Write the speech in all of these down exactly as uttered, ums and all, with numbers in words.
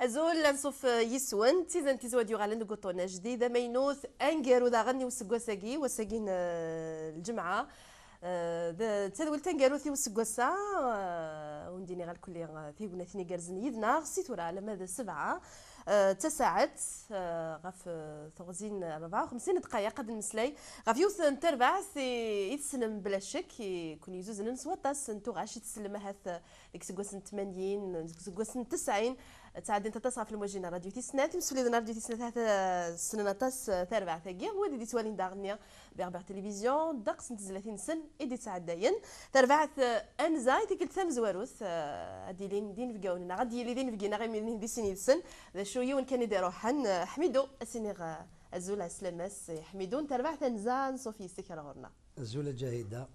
Azul, anṣuf yis-wen, d tizan tizi ad yuɣalen deg uṭṭun ajdid amaynut, aneggaru daɣen i useggas-agi, wass-agi n, eh, lǧemɛa. Eh, d, d tadwilt taneggarut i useggas-a, eh, ur d-nniɣ alkulli, eh, tignatin igerrzen yid-neɣ, si tura alamma d ssebɛa, eh, d tasaɛet, eh, ɣef, eh, teɣzi n rebɛa u xemsin dqayeq ad nmeslay ɣef yiwet n terbaɛt i, i tessnem bla ccek, i ken-yezuznen s waṭas n tuɣac i tsellem ahat, eh, deg iseggasen n tmanyin, deg iseggasen n tesɛin, ttɛeddint aṭas ɣef lwaji n Radio Tis Snat. Imsefliden n Radio Tis Snat ahat, eh, ssnen aṭas, eh, tarbaɛt-agi. Wid i d-yettwalin daɣen-nni Berbère Télévision, ddeqs n tezlatin-nsen i d-yettɛeddayen. Tarbaɛt, eh, anza i tikkelt tamezwarut, eh, ad d-ilin d inebgawen-nneɣ, ad d-yili d inebgi-nneɣ imir-nni di sin yid-sen. D acu yiwen kan i d-iruḥen, eh, Ḥmidu, ad s-iniɣ, eh, azul, ɛeslama-s i Ḥmidu n terbaɛt anza, anṣuf yis-k ar ɣur-neɣ. Azul a Ǧahida.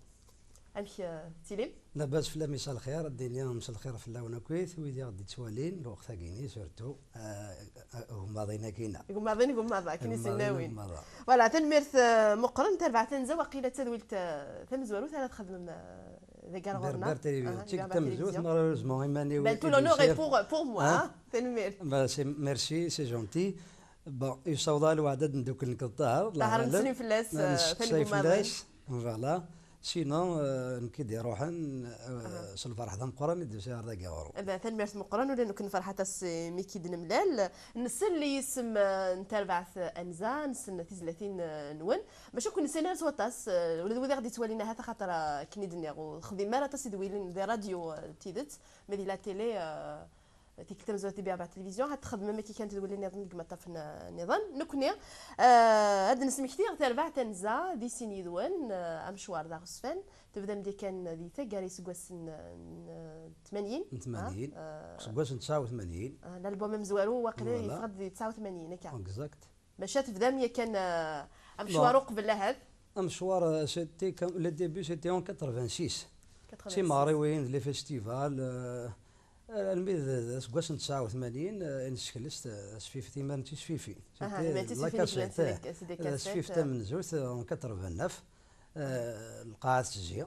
Amek, eh, tettilim? Labas fell-am, msal lxir, ad d-iniɣ msal lxir fell-awen akkit, wid i ɣ-d-yettwalin, lweqt-agi-ni, surtout, eh, eh, igummaḍin-agi-nneɣ. Igummaḍin, igummaḍa, akken i s-nna win. Igummaḍin, igummaḍa. Voilà, tanemmirt, eh, meqqren, tarbaɛt anza, waqila d tadwilt, eh, tamezwarut ara txedmem, eh, dagi ar ɣur-neɣ. Berbère Télévision, aha, d tikkelt tamezwarut, malheureusement, iman-iw. Ben, tout l'honneur est pour, pour moi, hein? Tanemmirt. Bah, c'est, merci, c'est gentil. Bon, yessaweḍ-aɣ lweɛd ad ndukkel nekk d Ṭaher, Ṭaher, nesseqsay fell-as, eh, fell-as, voilà. Sinon, eh, nekk i d-iruḥen, eh, s lferḥ d ameqqran i d-usiɣ ar dagi ɣur-wen. Eh ben, tanemmirt meqqran, ula nekk nferḥ aṭas, eh, mi k-id-nemlal. Nsell i yisem, eh, n terbaɛt, eh, anza, nessen tizlatin, eh, nwen. Maca ur ken-nessin ara s waṭas, eh, ula d wid i ɣ-d-yettwalin ahat axaṭer, eh, akken i d-nniɣ, ur texdim ara aṭas idwilen di radio, eh, d tidet, ma di la télé, eh, tikkelt tamezwarut di Berbère Télévision, ad txedmem akka kan tedwilin nniḍen deg imaṭṭafen, eh, nniḍen. Nekkni, eh, ad d-nesmekti ɣer terbaɛt anza di sin yid-wen, eh, amecwar d aɣezfan. Tebdam-d yakan di taggara iseggasen n, n tmanyin. N tmanyin. Ah, eh, seg wass n tesɛa u tmanyin. Ah, l'album amezwaru waqila, voilà, yeffeɣ-d di tesɛa u tmanyin, akka. Exact. Maca tebdam yakan, eh, amecwar uqbel ahat? Amecwar, eh, c'était comme, le début, c'était en quatre-vingt-six. Quatre-vingt-six. D timeɣriwin, d les festivals, eh, armi d, d aseggas n tesɛa u tmanyin, eh, i nessekles, eh, tasfift, imar n tisfifin. Aha, c'était imar n tisfifin, la cassette, eh, c'est des cassettes, tasfift tamenzut, eh, en quatre-vingt-neuf, eh, Lqaɛa Tezzi,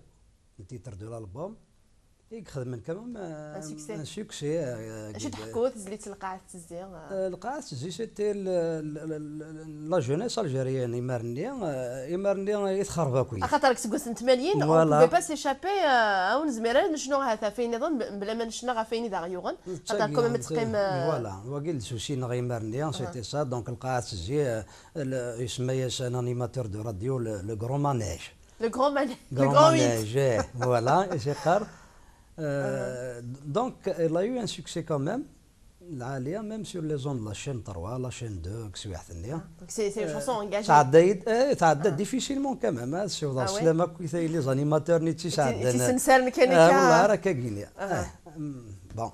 le titre de l'album. I ixedmen quand même, euh, un succès. Un succès, euh, acu d-teḥku tezlit n Lqaɛa Tezzi, euh? Euh, Lqaɛa Tezzi, c'était le, le, le, le, la jeunesse algérienne, imar-nni, euh, imar-nni i texreb akk. Axaṭer deg iseggasen n tmanyin, on pouvait pas s'échapper, euh, ur nezmir ara ad necnu ɣef wayen nniḍen, mebla ma necna ɣef wayen i d aɣ-yuɣen. Xaṭer quand même ad teqqim, euh, voilà, wagi d souci-nneɣ imar-nni, c'était ça, donc Lqaɛa Tezzi, euh, le, isemma-yasen un animateur de radio, le, le grand manège. Le grand manège. Le grand manège, eh, voilà, i s-iqqar. Euh, donc, elle a eu un succès quand même, lɛali, même sur les ondes, la chaîne trois, la chaîne deux, deg teswiɛt-nni. Ah, donc c'est, c'est une chanson engagée. Tɛedda-yi-d, eh, tɛedda difficilement quand même, ad siwḍeɣ sslam akk i les animateurs-nni i tt-isɛeddan. I tt-isensaren kan akka. Wallah, ara akka gini. Eh, mm, bon.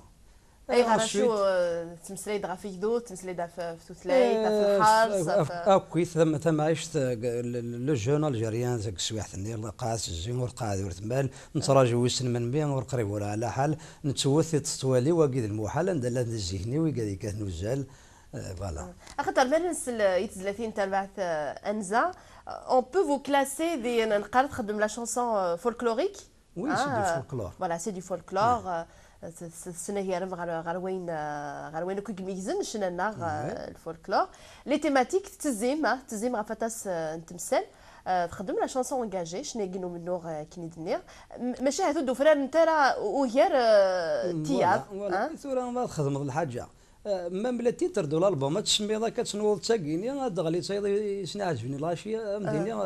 Ayɣer acu, eh, tettmeslay-d ɣef yegdud, tettmeslay-d ɣef, ɣef tutlayt, ɣef lḥerṣ, ɣef, ɣef, akkit tam-, tamɛict, eh, le, le, le jeune algérien deg teswiɛt-nni, Lqaɛa Tezzi, ur tqeɛɛed ur tmal, nettraǧu wissen melmi, ur qrib ur ɛla ḥal, nettwet i teṭṭwali, wagi d lmuḥal, anda llan di zzihn-iw, igad yekkaten uzzal, eh, voilà. Axaṭer mi ara nsel, eh, i tezlatin n terbaɛt, eh, anza, eh, on peut vous classer di, n-, neqqar txeddem la chanson, eh, folklorique? Oui, c'est du folklore. Voilà, c'est du folklore. Euh, s-, s-, tesnagarem ɣer, ɣer wayen, euh, ɣer wayen akk i imeyyzen ccna-nneɣ, euh, le folklore. Les thématiques, tettezzim, ah, tettezzim ɣef aṭas, euh, n temsal. Euh, txeddmem la chanson engagée, ccna-agi n umennuɣ, euh, akken i d-nniɣ. M-, maca ahat ur d-ufrarent ara ugar, euh, tiyaḍ, voilà, voilà. Tura ma txedmeḍ lḥaǧa. Euh, même le titre de l'album, ad tsemmiḍ akka, ad tenwuḍ d tagini, ad d-ɣli d tayeḍ i sen-iɛeǧben i lɣaci, ad m-d-iniɣ,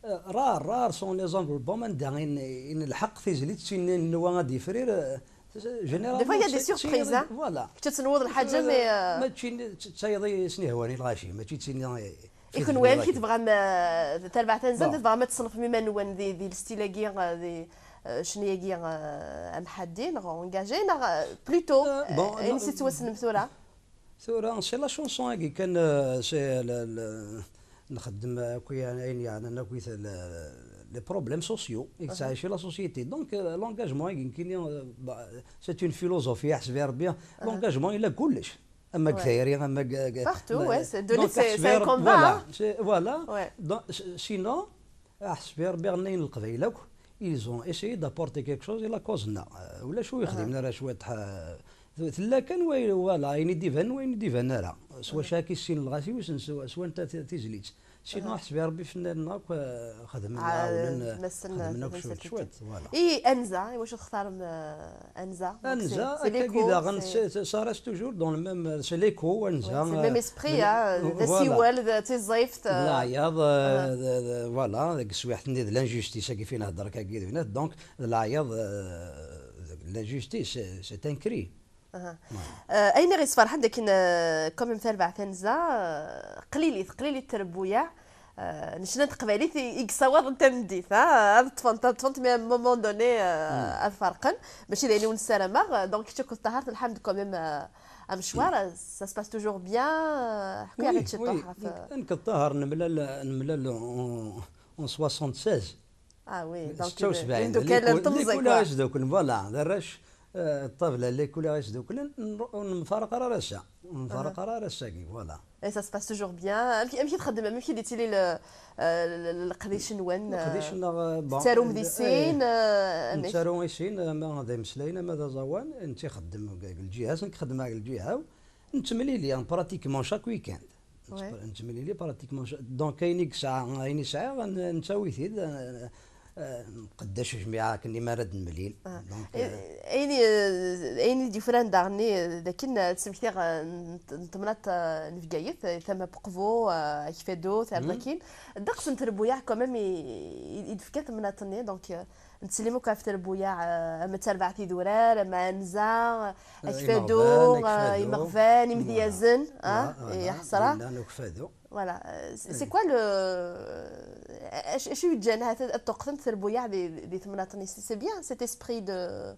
euh, rares, rares sont les albums anda i n-, i nelḥeq tizlit d tin n nwa ad d-yefrir, euh, généralement, des fois, il y a des surprises, hein. Voilà. Kečč ad tenwuḍ lḥaǧa, euh, mais, euh, mačči d, d tayeḍ i sen-ihwan i lɣaci, mačči d tin i, i kenwi, amek i tebɣam, euh, tarbaɛt anza, tebɣam ad tṣenfem iman-nwen di, di lstil-agi, euh, di, euh, ccna-agi, euh, amḥaddi, neɣ engagé, neɣ, euh, plutôt, euh, bon, euh, ayen i s-tettwassnem tura? Tura, c'est la chanson-agi kan, euh, c'est le, le, nxeddem akk ayen yeɛnan akk le, les problèmes sociaux i yettɛici la société. Donc, euh, l'engagement-agi nekkini, euh, bah, c'est une philosophie, ḥseb i Rebbi, l'engagement yella kullec. Ama deg tayri, ama deg, deg, partout, ouais, c'est donné, c'est, c'est un combat, voilà, hein. Voilà. Ouais. Donc, s-, sinon, ḥseb i Rebbi, ɣennayen Leqbayel akk, ils ont essayé d'apporter quelque chose i la cause-nneɣ. Euh, ulac ur yexdimen ara cwiṭ, euh, Tella kan way, voilà, ayen i d-ibanen, wayen i d-iban ara. S wacu akka i ssinen lɣaci, wissen s, s wanta ti-, tizlit. Sinon, ḥesbi Rebbi, fennanen akk, eh, xedmen, ɛawnen, xedmen akk cwiṭ, cwiṭ, voilà. I Anza, i wacu textarem, euh, Anza? Donc, Anza, c'est, c'est akkagi l'écho, daɣen, c'est, c'est, ça reste toujours dans le même, c'est l'écho, Anza, ouais, c'est le même esprit, euh, hein, d asiwel, d tiẓift, euh. D leɛyaḍ, euh, d, d, voilà, deg teswiɛt-nni d l'injustice-agi fin hedder akkagi d winat, donc, d leɛyaḍ, euh, d l'injustice, c'est, c'est un cri. Aha. Euh, ayen i ɣ-yesferḥen d akken, euh, quand même, tarbaɛt Anza, euh, qlilit, qlilit trebbuyaɛ, euh, n ccna n teqbaylit i, i yessawaḍen tameddit, ha? Ad ṭṭfent, ad ṭṭfent, mais à un moment donné, euh, ad ferqen. Mačči d ayen i wen-ssarameɣ. Donc, kečč akked Ṭaher telḥam-d quand même, euh, amecwar. Ça se passe toujours bien, euh, ḥku-yaɣ-d ciṭuḥ ɣef, euh, nekk d Ṭaher nemlal, nemlal en, en soixante-seize. Ah oui, donc, d setta u sebɛin, imdukal n temẓi, quoi. Voilà, d arrac, euh, ṭṭabla, les couleurs isduklen, n-, ur nemfaraq ara ar ass-a. Ur nemfaraq ara ar ass-agi, voilà. Et ça se passe toujours bien. Amek, amek i txeddmem? Amek i d-yettili le, euh, le, le, leqdic-nwen? Leqdic-nneɣ, euh, bon, tettarum di sin, euh, amek? Nettaru i sin, ama d imeslayen, ama d aẓawan, netta ixeddem deg, deg lǧiha-s, nekk xeddmeɣ deg lǧiha-w. Nettemlili, hein, pratiquement chaque week-end. Ouais. Nettemlili pratiquement chaque, donc ayen i yesɛa, ayen i sɛiɣ, n-, nettawi-t-id, euh, euh, nqeddac jmiɛ akken imi ara d-nemlil. Ah. Donc, euh, ayen i, euh, ayen i d-yufran daɣen, euh, d akken, euh, ad smektiɣ, euh, n, n temnaḍt, euh, n Bgayet, euh, tama n Uqbu, euh, Akfadu, terbakin. Ddeqs n trebbuyaɛ quand même i, i, i d-tefka temnaḍt-nni, donc, euh, Nettsellim akk ɣef trebbuyaɛ, euh, ama d tarbaɛt idurar, ama anza, euh, Akfadu, imeɣban, euh, Akfadu, imeɣban, imedyazen, ah, voilà, i ḥesra. Dinna n Ukfadu. Voilà, euh, c'est, c'est quoi le, euh, acu, acu yeǧǧan ahat ad ṭṭuqqtent trebbuyaɛ di, di temnaḍt-nni? C'est, c'est bien cet esprit de,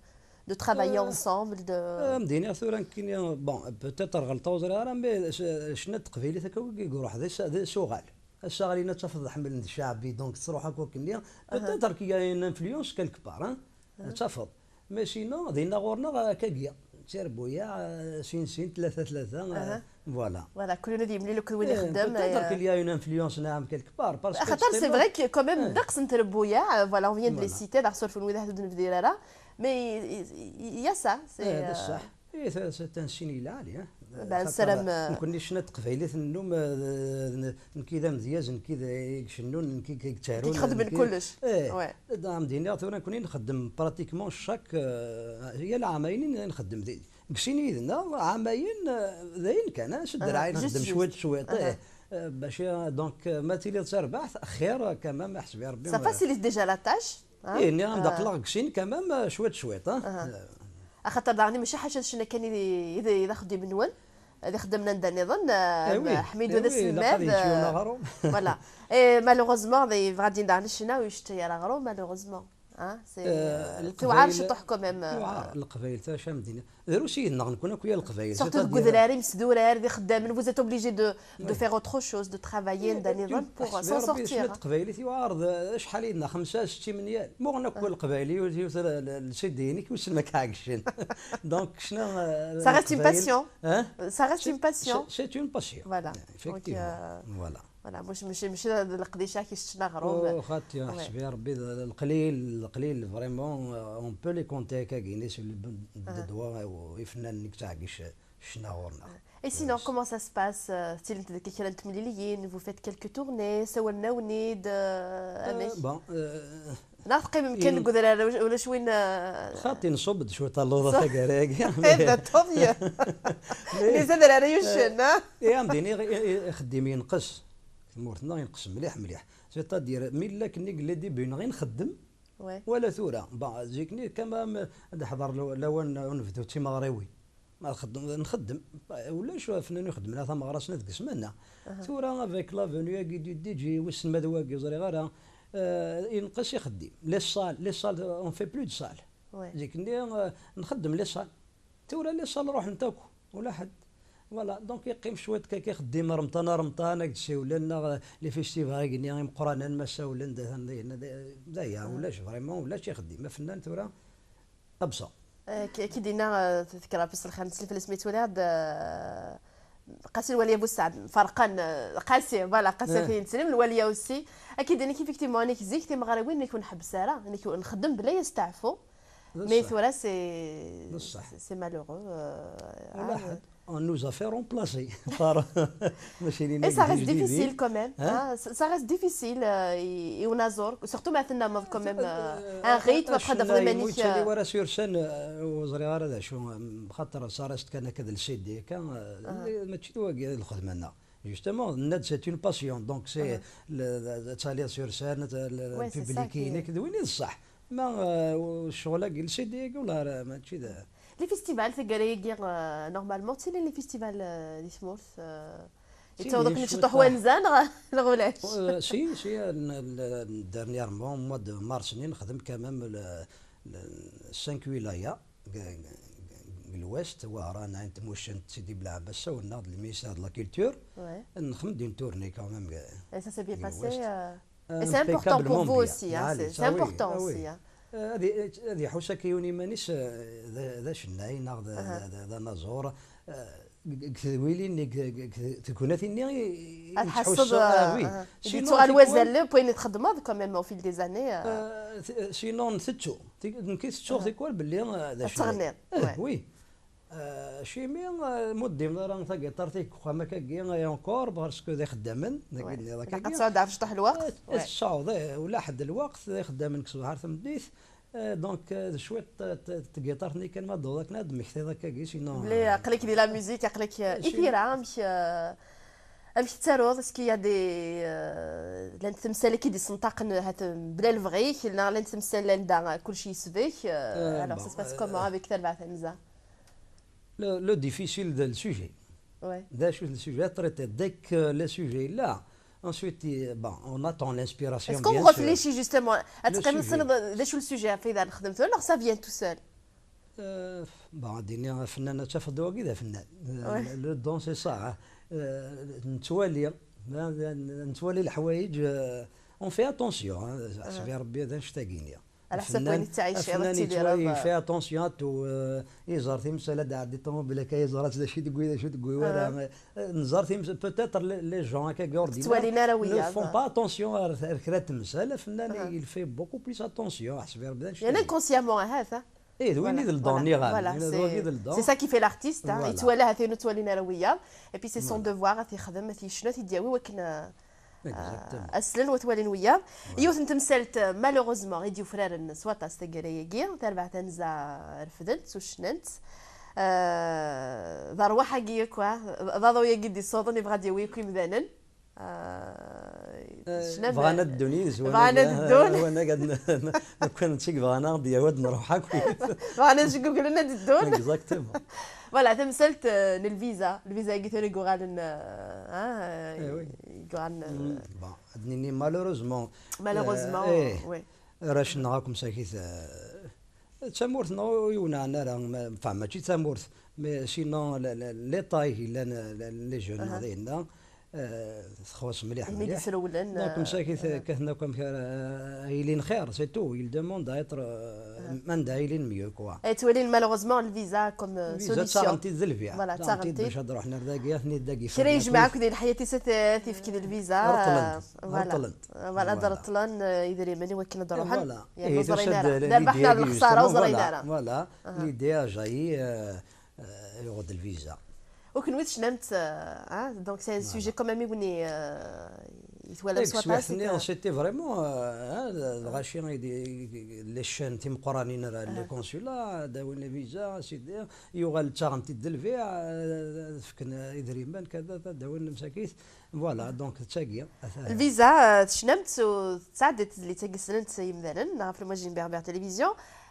de travailler ensemble, de... Euh, am d-iniɣ tura nekkini, bon, peut-être ɣelṭeɣ ur ẓriɣ ara, mais c-, ccna n teqbaylit akka i iruḥ d as-, d asuɣal. Ass-a ɣer-in ad tafeḍ ḥemmlen d ccaɛbi, donc tettruḥ akk akkenni. Peut-être qu'il y a une influence quelque part, hein. Ad tafeḍ. Mais sinon, dinna ɣur-neɣ, euh, akkagi. Tirbuyaɛ, euh, sin sin, tlata tlata, euh, voilà. Voilà, kul yiwen ad yemlil akked win ixeddem, peut-être qu'il y a une influence, naɛam, quelque part, parce que axaṭer, c'est vrai que quand même, ddeqs n trebbuyaɛ, euh, voilà, on vient de les citer, ad aɣ-surfen wid ur d-nebdir ara, mais il y a ça, c'est, euh, Eh, c'est, c'est un signe lɛali, hein. Xaṭer, euh, nekkni ccna n teqbaylit nennum, euh, n-, nekki d amedyaz, nekki d, i icennun, nekki i yettarun, nekki ixeddmen kullec. Eh, ad am-d-iniɣ tura nekkni nxeddem pratiquement chaque, euh, yal ɛamayen i nxeddem di, deg sin yid-neɣ, ɛamayen, euh, d ayen kan, ah, s ddreɛ i nxeddem cwiṭ cwiṭ, eh, euh, bac, euh, donc, euh, ma tiliḍ d tarbaɛt, xir, quand même, ḥseb i Rebbi. Ça facilite déjà la tâche. Ih, nniɣ-am-d aql-aɣ deg sin quand même, euh, cwiṭ cwiṭ, hein. Axaṭer daɣen mačči ḥaca d ccna kan i d, i d, i d axeddim-nwen, d ixeddamen anda nniḍen, euh, Ḥmidu d aselmad, euh, voilà. Et malheureusement, d, yebɣa ad d-yini daɣen ccna ur yecettu ara aɣrum, malheureusement. Hein, c'est, euh, tewɛer ciṭuḥ quand même, euh. Tewɛer, Leqbayel, tura acu am-d-iniɣ. Drus yid-neɣ nekkni akk ya Leqbayel. Surtout deg udrar, imesdurar, d ixeddamen, vous êtes obligé de, de faire autre chose, de travailler, anda nniḍen, pour s'en sortir. Ccna n teqbaylit yewɛer, d acḥal yid-neɣ, xemsa, setta imenyafen. Muɣen akk Leqbayel, yiwet, yiwet l-, l-, lsidiyin-ik, wissen ma k-ɛeggcen. Donc, ccna, euh, ça reste une passion. Hein? Ça reste une passion. C'est, c'est une passion. Voilà. Effectivement. Donc, euh, voilà. Voilà, mačči, mačči, mačči d leqdic-a i yesseččen aɣrum. Oh, xaṭi, ḥseb i Rebbi, d, d leqlil, leqlil, vraiment, euh, on peut les compter akkagi, sur les doigts, euh, ifennanen i yettɛeggec ccna ɣur-neɣ. Et sinon, comment ça se passe, euh, tettilimt deg kra n temliliyin, vous faites quelques tournées, sawlen-awen-id, euh, amek? Bon, euh, Neɣ teqqimem kan deg udrar, ulac win, euh, xaṭi nṣubb-d cwiṭ aluḍ taggara-agi. Eh ben, tant mieux. Mais les adrar yuccen, hein? Eh, am d-iniɣ, i, i, ixeddim yenqes. Tmurt-nneɣ yenqes mliḥ, mliḥ. C'est-à-dire, mi illa akken i yella début-nneɣ i nxeddem, wala tura. Bon, zik-nni, quand même, ad d-ḥḍer law-, lawan n unebdu d timeɣriwin. Ma nxeddem, nxeddem. Ulac afennan ixeddmen tameɣra-s deg ssmana. Tura, avec la venue-agi du D J, wissen ma d wagi, ur ẓriɣ ara, euh, yenqes ixeddim. Les salles, les salles, on fait plus de salles. Zik-nni, euh, nxeddem les salles. Tura les salles ruḥent akk, ula ḥedd. Voilà, donc yeqqim cwiṭ kan ixeddim remṭan ar remṭan, ad k-d-siwlen, neɣ, euh, les festivals-agi-nni imeqqranen ma sawlen, d, d, d, d aya, ulac, vraiment, ulac ixeddim. Afennan tura, Absa. Euh, ki, ki d-yenna, euh, tekker ɣef lxir, nettsellim fell-as mi tt-walaɣ-d, euh, Qasi Lwali Abu Saɛd, ferqen, euh, Qasi, voilà, Qasi akken nettsellim, Lwali aussi. Ad k-id-iniɣ effectivement, nekk zik timeɣriwin nekk ur nḥebbes ara, nekk ur nxeddem bla asteɛfu. Mais tura, c'est c'est malheureux. Euh, ah, on nous a fait remplacer par. Et ça reste difficile quand même. Hein? Ça reste difficile, euh, et, et on a zor, surtout maintenant, quand même, euh, un rythme, après d'avoir des manières. Sur scène, euh, ur ẓriɣ ara d acu, euh, xaṭer ça reste kan akka d le C D kan, euh, mačči d wagi d lxedma-nneɣ. Justement, c'est une passion. Donc, c'est le, le, ad taliḍ sur scène, le, le public-inek, d win i d ṣṣeḥ. Ma, euh, ccɣel-agi, le C D-agi, wala ara, mačči d. Les festivals, taggara-agi, euh, normalement, ttilin les festivals, euh, di tmurt, euh, yettaweḍ akken cwiṭ wanza, neɣ, neɣ ulac? Euh, si, si, euh, n-, n-, dernièrement, au mois de mars, nexdem quand même le, le cinq wilayas. Deg l'ouest, Wehran, Ɛin Tmucent, Sidi Belɛebbas, Sawenneɣ, d le ministère de la Culture. Nexdem une tournée quand même. Et ça s'est bien passé, euh, et c'est important pour vous aussi, hein, c'est important aussi, hein. Euh, ad i-, ad iḥuss akka yiwen iman-is, euh, d, d acennay neɣ d, d, d, d anaẓur. Euh, deg, deg tedwilin, deg, deg, deg tegnatin-nni i, i, ad tḥesseḍ, ah, oui. Sinon, tuɣal wazal n wayen i txeddmeḍ, quand même, au fil des années, euh. Euh, t-, sinon, tettu. Ti-, nekk tettuɣ tikwal belli, euh, d acu. Ad teɣniḍ, eh, oui. Euh, acimi, euh, ur d-teddimeḍ ara tagiṭart-ik deg uxxam akkagi, et encore, parce que d ixeddamen, dagi nniḍ akkagi. Ilaq ad tesɛuḍ ɛecṭuḥ lweqt. Eh, tesɛuḍ, eh, ula ḥedd lweqt, d ixeddamen deg ṣṣbeḥ ar tameddit. Eh, donc, eh, d cwiṭ, eh, t-, tagiṭart-nni kan ma d-tewweḍ akken ad d-temmektiḍ akkagi, sinon, bli, eh, aql-ik di la musique, aql-ik, eh, i tira, amek, eh, amek tettaruḍ? Est-ce qu'il y a des, euh, llant temsal i d-isenṭaqen, hat, bla lebɣi-k, neɣ llant temsal anda, euh, kullec yesbek, euh, alors ça se passe comment avec Tarbaɛt Anza? Le, le difficile de le sujet. Ouais. D acu le sujet à traiter? Dès que le sujet est là, ensuite, il, bon, on attend l'inspiration, bien sûr. Est-ce qu'on réfléchit justement? Ad teqqimeḍ tessneḍ d acu le sujet ɣef i d nexdem tura, neɣ ça vient tout seul? Euh, bon, ad d-iniɣ afennan ad tafeḍ d wagi d afennan. Euh, le don, c'est ça, hein. Euh, nettwali, nettwali leḥwayeǧ, euh, on fait attention, hein. Ḥseb i Rebbi d annect-agi-nni. Afennan, afennan yettwali, il fait attention à tout, euh, yeẓra timsal ad d-tɛeddi ṭumubil akka, yeẓra d acu i d-tewwi, d acu i d-tewwi wara. Euh, neẓra timsal, peut-être les, les gens akka ur d-ttwalin ara wiyaḍ, ne font pas attention ar, ar kra n temsal, afennan, il fait beaucoup plus attention, ḥseb i Rebbi d annect-agi. Yerna inconsciemment, ahat, hein. Eh, d win i d le don, niɣ. Voilà, c'est ça qui fait l'artiste, hein. Yettwala hat-ayen ur ttwalin ara wiyaḍ. Et puis c'est son devoir, ad t-yexdem, ad t-yecnu, ad t-id-yawi wakken, euh, ad slen, ad t-walin wiyaḍ. Yiwet n temsalt, euh, malheureusement, i d-yufraren s waṭas taggara-agi, Tarbaɛt Anza refden-tt, ur cnan-tt. Euh, d rrwaḥ-agi akk, ah, d aḍu-agi d-isuḍen, yebɣa ad d-yawi akk imdanen. Ah, eh, bɣan ad ddun yid-s, bɣan ad ddun. Wanag ad n-, n-, nekkni netteg bɣan ad d-yawi ad nruḥ akk. Bɣan ad jguglen ad ddun. Exactement. Voilà, tamsalt, euh, n lviza. Lviza-agi tura i yuɣalen, euh, ah, euh, i yuɣalen, euh, bon, ad nini malheureusement. Malheureusement, euh, eh, oui. Arrac-nneɣ akk msakit, euh, d tamurt-nneɣ ur iwenɛen ara, ma-, enfin, mačči d tamurt, mais sinon, le, le, l'état i yellan, le, les jeunes, dinna, euh, txuṣ mliḥ, mliḥ. Imi d-isrewlen, donc, euh, msakit, euh, kkaten akk amek ara, euh, ilin xir, c'est tout. Ils demandent à être, euh, anda ilin mieux, quoi. Ay ttwalin malheureusement lviza comme, euh, solution. Lviza ttaɣen-t-id d lbiɛ. Voilà, ttaɣen-t-id bac ad ruḥen ar dagi, ad ten-id-agi. Kra yejmeɛ akk di lḥayat-is ad t-, ad t-yefk d lviza, euh, voilà. Reṭṭlen. Voilà, ad reṭṭlen, euh, idrimen i wakken ad ruḥen. Voilà. Yerna ur ẓrin ara. D rrbeḥ neɣ d lexsara, ur ẓrin ara. Voilà. L'idée a jailli, euh, euh, yuɣ-d lviza. U kenwi tecnam-tt, euh, hein, donc c'est un sujet quand même i wen-, euh, i twalam s waṭas. C'était vraiment, euh, hein, lɣaci, les chaînes timeqqranin ara, les consulats, ad d-awin lviza, sidi, yuɣal ttaɣen-t-id d lbiɛ, euh, fken idrimen, kada, ad d-awin msakit. Voilà, donc d tagi. Lviza, euh, tecnam-tt u tettɛeddi tezlit-agi ssnen-tt yimdanen ɣef lmajin Berbère Télévision.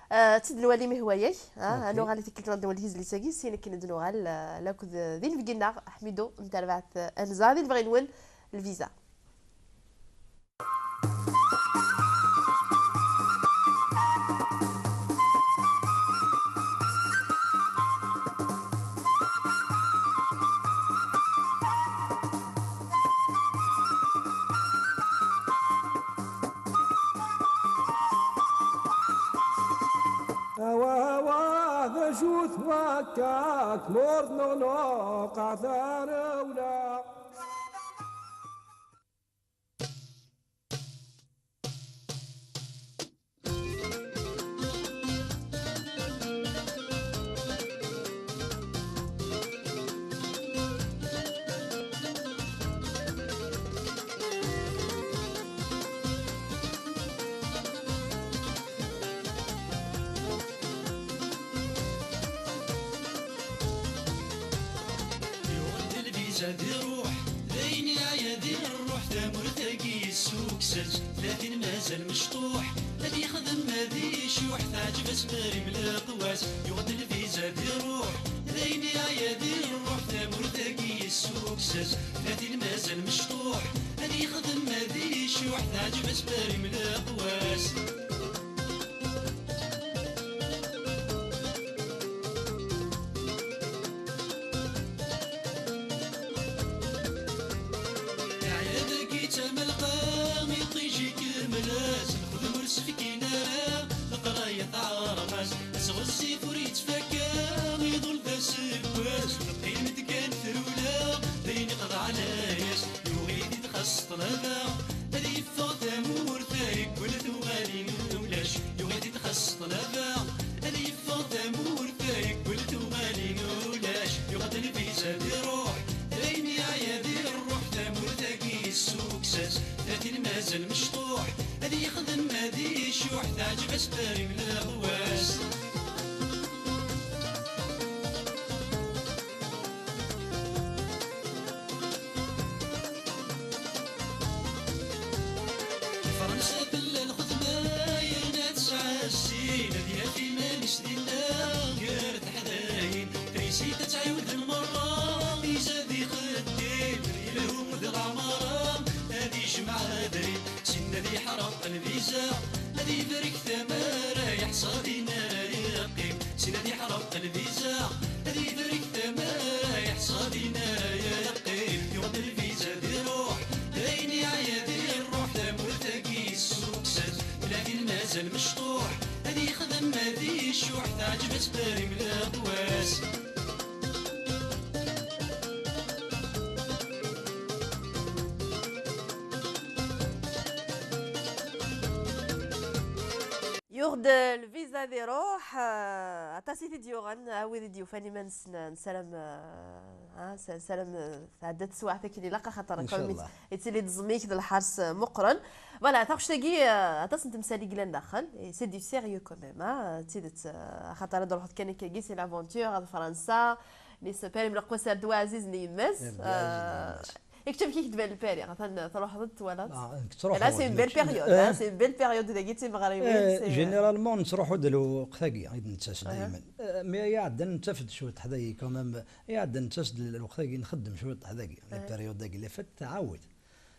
Euh, ad tt-id-nwali mi hwa-yak, ah, ad nuɣal i tikkelt ad nwali tizlit-agi, syin akken ad nuɣal, euh, lakked, euh, d inebgi-nneɣ Ḥmidu n terbaɛt, euh, Anza, di lebɣi-nwen, lviza. Awa, awa, d acu-t wakka, tmurt n unuqeɛ tarewla. Ad iruḥ, d ayen iɛya di ṛṛuḥ, tamurt-agi yessukkes-as. Tlatin mazal mecṭuḥ, ad yexdem ad icuḥ, teɛǧeb-as Marim Leqwas. Yuɣ-d lviza ad iruḥ, d ayen iɛya di ṛṛuḥ, tamurt-agi yessukkes-as. Tlatin mazal mecṭuḥ, ad yexdem ad icuḥ, teɛǧeb-as Marim Leqwas. Iɛya dagi d tamelqa, iṭij ikemmel-as, lxedm ur s-fkin ara, leqraya teɛreq-as. Asɣezzi ur yettfakka, iḍul d aseggas, teqqim-d kan trewla, d ayen iqḍeɛ layas, yuɣ-it-id xas ṭṭlaba, ad yeffeɣ tamurt, yeggul tuɣalin ulac, yuɣ-it-id xas ṭṭlaba, ad yeffeɣ tamurt, yeggul tuɣalin ulac, yuɣ-d lviza ad iruḥ, d ayen iɛya di ṛṛuḥ, tamurt-agi yessukkes-as, tlatin mazal mecṭuḥ, ad yexdem ad icuḥ, teɛǧeb-as Paris leɣwas. Fransa tella lxedma yerna tesɛa ssin, ad yaf iman-is dinna gar teḥdayin. Trisita ttɛiwden merra, izad ixeddim, ilhu d leɛmara, ad ijmeɛ adrim. Sin ad yeḥreq lviza, ad ibarek tamara, yeḥṣa din ara yeqqim. Sin ad yeḥreq lviza, ad ibarek tamara, yeḥṣa din ara yeqqim. Yuɣ-d lviza ad iruḥ, d ayen iɛya di ṛṛuḥ, tamurt-agi yessukkes-as. Lakin mazal mecṭuḥ, ad yexdem ad icuḥ, teɛǧeb-as Paris leɣwas. Yuɣ-d lviza ad iruḥ, euh, aṭas i t-id-yuɣen, a wid i d-yufan iman-nsen, nessaram, euh, ah, s-, nessaram, euh, tɛedda teswiɛt akken ilaq, axaṭer quand même yettili-d ẓẓmik d lḥers, euh, meqqren. Voilà, taɣect-agi, euh, aṭas n temsal i yellan daxel, et c'est du sérieux quand même, ah, d tidet, euh, axaṭer ad ruḥeḍ kan akkagi, c'est l'aventure, ad Fransa, Nissan Paris leɣwas ar ddwa ɛzizen i yemma-s. Ar ddwa ɛzizen i yemma-s. I kečč amek i k-d-tban Lpari? Atan truḥeḍ-d twalaḍ? Ah, nekk ttruḥuɣ. Là, c'est une belle période, hein, c'est une belle période dagi d timeɣriwin. Eh, généralement nettruḥu-d lweqt-agi i d-nettas daymen. Eh, mais iɛeddan nettaf-d cwiṭ ḥdayi quand même, iɛeddan nettas-d lweqt-agi nxeddem cwiṭ ḥdayi. La période-agi, les fêtes tɛawed.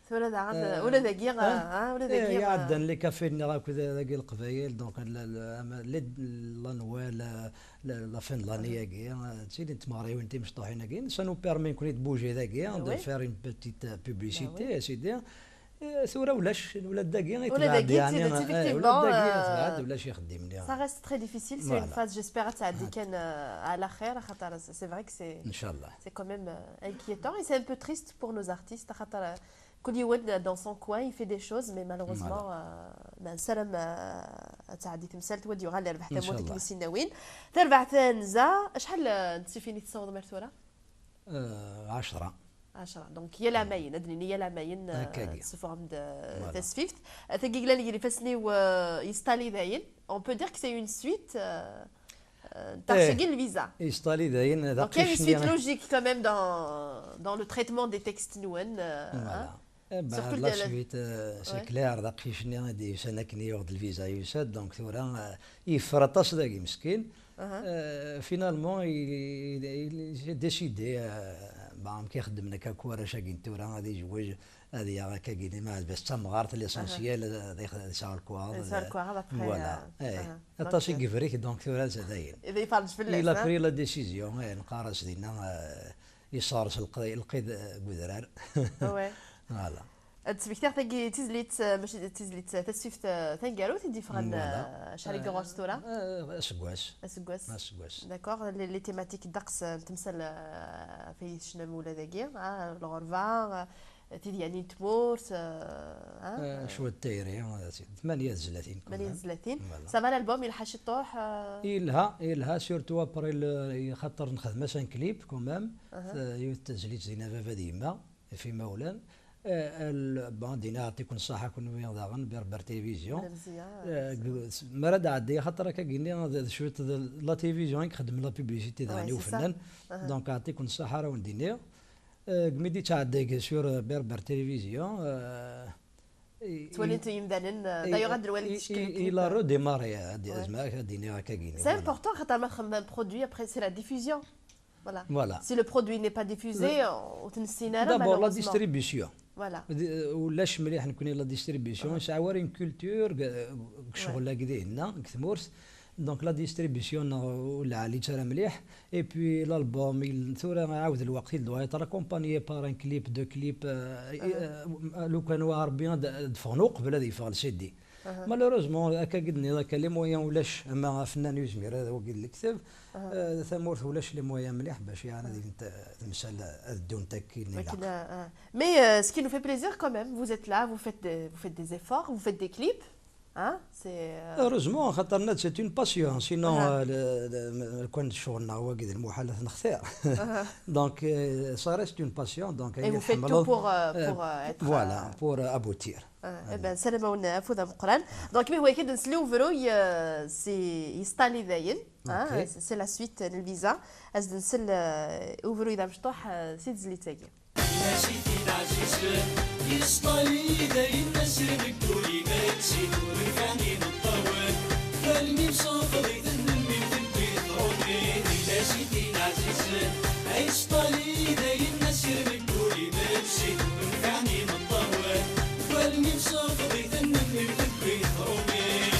Tura daɣen, eh, ula dagi, eh, ah, ula dagi, eh, iɛeddan les cafés-nneɣ akked dagi Leqbayel, donc la, la, la, la Noël, eh, la, la fin de l'année-agi, eh, ttilint tmeɣriwin timecṭuḥin-agi, ça nous permet nekkni de bouger dagi, hein, de faire une petite, euh, publicité, a sidi. Eh, tura ulac, ula d dagi, ula dagi, effectivement, ulac ixeddimen. Ça reste très difficile, c'est une phase, j'espère, ad tɛeddi kan, euh, à la khair, axaṭer c'est vrai que c'est, c'est quand même, euh, inquiétant et c'est un peu triste pour nos artistes, axaṭer, euh, Kul yiwen dans son coin, il fait des choses, mais malheureusement, euh, ma nessaram, euh, ad tɛeddi temsalt, wad yuɣal yerbeḥ tamurt akken i s-nnan. Tarbaɛt tenza, acḥal, euh, n tsifin i tessawḍem ar tura? Eh, ɛecra. Ɛecra. Donc, yal amayen, ad d-nini yal amayen, euh, tessufɣem-d, euh, tasfift. Tagi yellan gar ifassen-iw, euh, yesṭali dayen. On peut dire que c'est une suite, euh, Euh, taɣect-agi n lviza. Yesṭali dayen d aqcic-nni. Donc, il y a une suite logique quand même dans, dans le traitement des textes-nwen, euh, hein. Voilà. Eh ben, surtout la suite, euh, c'est clair, d aqcic-nni i d-yusan akken yuɣ-d lviza yusa-d, donc tura, euh, yeffer aṭas dagi meskin. Euh, finalement, il, il, il s'est décidé, euh, bah, amek i xeddmen akka akk warrac-agi n tura, ad izwej, ad yaɣ akkagi, ma bas d tamɣart, l'essentiel, ad ix-, ad yesɛu lekwaɣeḍ. Ad yesɛu lekwaɣeḍ, après, voilà. Eh, aṭas i yebrik, donc tura dayen. Il a pris la décision, eh, neqqar-as dinna, eh, yesseɣres lqi-, lqid, eh, deg udrar. Voilà. Ad d-smektiɣ tagi tizlit, eh, mačči d tizlit, eh, tasfift, eh, taneggarut i d-yeffɣen, eh, acḥal i ɣur-s tura? Eh, aseggas. Aseggas. Aseggas. D'accord, les, les thématiques ddeqs, eh, n temsal, eh, ɣef ay tecnam ula dagi, ah, lɣerba, eh, tidyanin n tmurt, eh, ah, eh, cwiṭ tayri, eh, tmanya tezlatin. Tmanya tezlatin. Voilà. Ça va, l'album yelḥa ciṭuḥ, eh? Yelha, yelha, surtout après le, xaṭer nexdem-as un clip quand même. Yiwet tezlit dinna Baba d Yemma, ɣef imawlan. Eh, bon, dinna yeɛṭikum ṣṣeḥḥa kunwi daɣen, Berbère Télévision. Mi ara d-ɛeddi, xaṭer akka gini, d, d cwiṭ d la télévision i ixeddmen la publicité daɣen i ufennan. Donc, yeɛṭikum ṣṣeḥḥa ara wen-d-iniɣ. Euh, mi d-yettɛedday sur Berbère Télévision, euh, i- Ttwalint yimdanen, euh, i- d'ailleurs, ad nwali i- tcekkel i- il a redémarré, ad- ad- ad d-iniɣ akka gini. C'est important, خاطر ما خدم un produit, après c'est la diffusion. Voilà. Voilà. Si le produit n'est pas diffusé, on تنسينا. D'abord la distribution. Voilà. Ulac mliḥ nekni la distribution, nesɛa war une culture deg ccɣel-agi dinna, deg tmurt. Donc la distribution neɣ ur lɛali ara mliḥ. Et puis l'album, tura ɛawed lweqt, il doit être accompagné par un clip, deux clips, euh, euh, lukan wa Rebbi ad d-ffɣen uqbel ad yeffeɣ le C D. Malheureusement, akka i d-tenniḍ, akka les moyens ulac, ama afennan ur yezmir ad wagi d lekteb, euh, tamurt ulac les moyens mliḥ bac yeɛni ad ilint temsal ad ddunt akkin. Mais euh, ce qui nous fait plaisir quand même, vous êtes là, vous faites des, vous faites des efforts, vous faites des clips. Hein, c'est, euh, Heureusement, خاطر c'est une passion, sinon euh, le- le- كان ccɣel-nneɣ wagi d lmuḥal ad t-nextir. Donc euh, ça reste une passion, donc Et vous faites tout pour, euh, pour, euh, être, voilà, pour euh, aboutir. Eh ben, salama-wen afud ameqqran. Donc mi هو كي nsel i ubruy, euh, c'est يسطالي داين. Hein, c'est la suite n lviza. Ad nsel, euh, i ubruy d amecṭuḥ, euh, si tezlit-agi. Inas-itin ɛzizen, yesṭali dayen asirem deg wul imeksi, ur nfiɛen imeṭṭawen, wallen-im sufeḍ-iten, mmi-m tewwi-t tṛumit. Inas-itin ɛzizen, ay yesṭali dayen asirem deg wul imeksi, ur nfiɛen imeṭṭawen, wallen-im sufeḍ-iten, mmi-m tewwi-t tṛumit.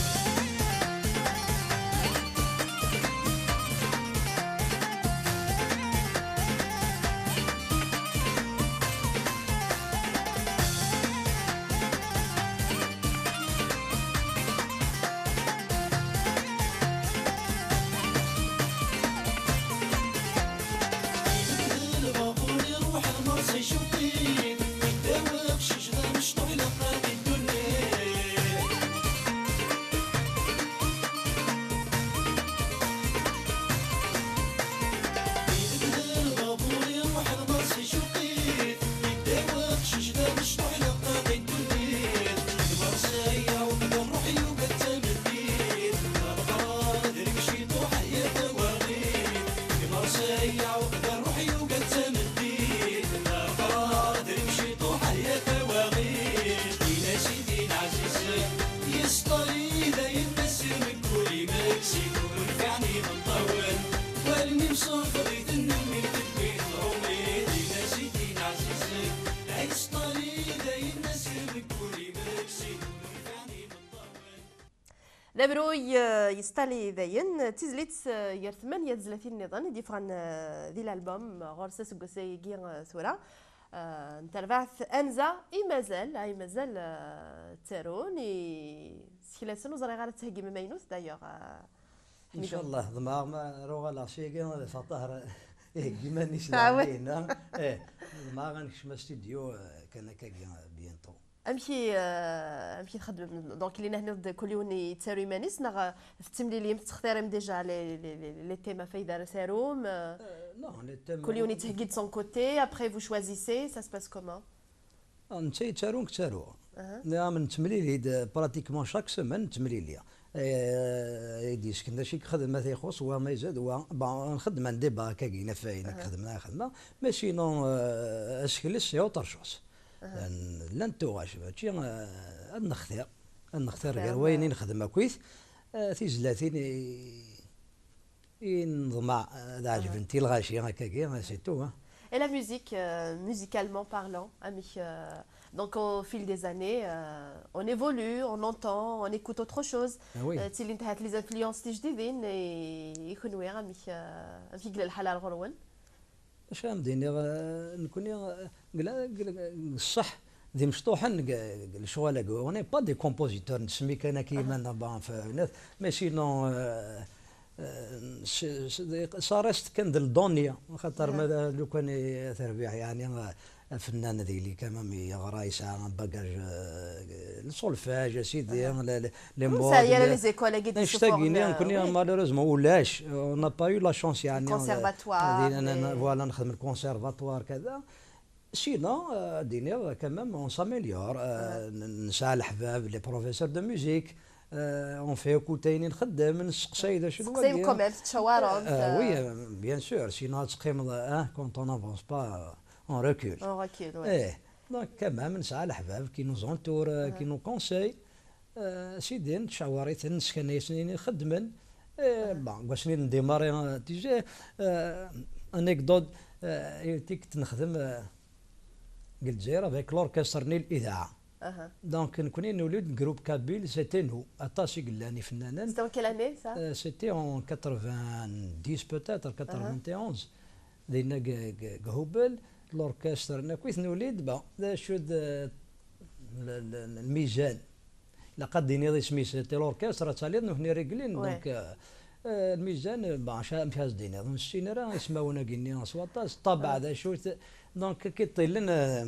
D abruy, euh, yesṭali dayen, d tizlit, euh, gar tmanya tezlatin nniḍen i d-yeffɣen, euh, di l'album, euh, ɣur-s aseggas-agi, euh, tura. Euh, n terbaɛt anza i mazal, ay mazal, euh, ttarun, i sekla-nsen ur ẓriɣ ara tettheggim amaynut, d'ailleurs, euh, Ḥmidu. Ncallah, ḍemɛeɣ ma ara uɣaleɣ syagi ad afeɣ Ṭaher iheggi iman-is Ah, ouais. Dinna. Eh, ḍemɛeɣ ad nekcem astudyu, euh, kan akkagi, euh, bientôt. Amek i, euh, amek i txeddmem? Donc, lli nehniḍ-d kul yiwen yettaru iman-is, neɣ, euh, tettimlilim, tettextirim déjà les, les, les, les thèmes ɣef wid ara tarum, euh, Euh, non, les thèmes kul yiwen yettheggi de son côté, après vous choisissez, ça se passe comment? Ah, netta yettaru, nekk ttaruɣ. Nniɣ-am nettemlili-d, euh, pratiquement chaque semaine nettemlili. Eh, i d-yesken d acu i yexdem, ma t-ixuṣ, wa ma izad, wa. Bon, nxeddem un débat akkagi, naf ayen i xedmen, ay xedmeɣ. Mais sinon, euh, asekles, c'est autre chose. Llant tuɣac, mačči, euh, ad nextir. Ad nextir gar wayen i nexdem akkit, euh, tizlatin i, i neḍmeɛ, euh, ad ɛejbent i lɣaci, akkagi, c'est tout, hein. Et la musique, euh, musicalement parlant, amek, euh, donc au fil des années, euh, on évolue, on entend, on écoute autre chose. Ah oui. Euh, ttilint ahat les influences tijdidin i, i kunwi, amek, euh, amek i yella lḥal ar ɣur-wen? Acu am d-iniɣ, euh, nekni, euh, deg la-, deg la-, deg ṣṣeḥ d imecṭuḥen deg, deg lecɣal-agi. On n'est pas des compositeurs, nesmi kan akka iman-nneɣ, bon, f-, f-, mais sinon, euh, euh, s-, s-, ça reste kan de l'donner, xaṭer ma d-, lukan i terbiḥ, yeɛni, euh, afennan ad yili quand même yeɣra, yesɛa un bagage, euh, le solfège, a sidi, le, le, les mots, Ur nesɛi ara les écoles-agi d annect-agi-nni, isufuɣen, nekni, oui. Malheureusement, ulac, on n'a pas eu la chance, yeɛni, Conservatoire, euh, mais voilà, nexdem le conservatoire, kada. Sinon, euh, ad iniɣ, quand même, on s'améliore. Euh, n-, nesɛa leḥbab, les professeurs de musique, euh, on fait écouter ayen i nxeddem, nesseqsay d acu d Teqsayem wagi. Quand même, tettcawarem. Euh, oui, euh, bien sûr. Sinon, ad teqqimeḍ, hein, quand on n'avance pas, euh, On recule. On recule, ouais. Eh, donc quand même, nesɛa leḥbab qui nous entourent, euh, qui nous conseillent. Euh, sidi, nettcawaṛ-iten, nessken-asen ayen i xeddmen. Eh, bon, deg wasmi i d-ndémarrer, euh, tu sais, euh, anecdote, euh, i tikkelt nexdem, euh, deg Lezzayer avec l'orchestre-nni n l'Idaɛa. Donc, nekkni nuli-d groupe kabyle, c'était nous. Aṭas i yellan ifennanen. C'était en quelle année, ça? Euh, c'était en quatre-vingt-dix peut-être, quatre-vingt-onze. Dinna deg, deg, deg Hubel, l'orchestre, nekkni nuli-d, bon, d acu d, l-, l-, l-, lmizan. Ilaq ad d-tiniḍ isem-is, c'était l'orchestre, ad taliḍ, nutni réglin, Ouais. Donc, euh, euh, lmizan, euh, bon, acu, amek ad s-d-tiniḍ, ur nessin ara ismawen-agi-nni s waṭas, ṭṭabeɛ d acu-t, donc, kiṭṭilen, euh,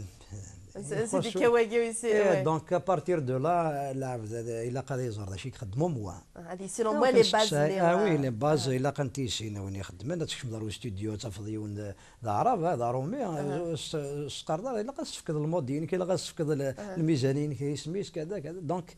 C'est c'est des kawagi aussi, Eh, ouais. Donc, à partir de là, lɛebd ad, ilaq ad iẓer d acu i ixeddem umwa. Ah, ad yissin au moins les bases. Ah oui, les bases, ilaq ad t-yissin win ixeddmen, ad tkecmeḍ ɣer ustudyu, ad tafeḍ yiwen d, d aɛrab, ah, d aṛumi, s-, s-, s-, s-, ilaq ad s-tefkeḍ lmodi-inek, ilaq ad s-tefkeḍ l-, lmizan-inek, isem-is, kada, kada. Donc,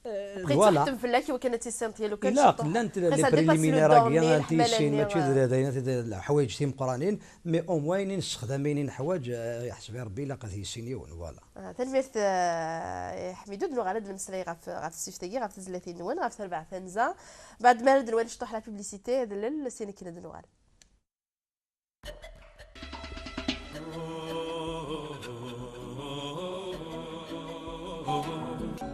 euh, Après, voilà. Ttwaḥtem fell-ak iwakken ad tissentiḍ lukan Ilaq, ciṭuḥ. Llant Après, les ça dépend si le préliminaires-agi, domaine, ad t-yissin, leḥmala-nni, mačči d euh, d ayen, d lḥwayeǧ timeqqranin, mais au moins, ayen i nessexdam, ayen n ḥwayeǧ, euh, yeḥseb Rebbi, ilaq ad t-yissin yiwen, voilà. Ah, tanemmirt, eh, Ḥmidu, ad nuɣal ad d-nemmeslay ɣef, ɣef tseft-agi, ɣef tezlatin-nwen, ɣef terbaɛt anza. Mbeɛd mi ara d-nwali ciṭuḥ la publicité, adlel, sin akken ad nuɣal.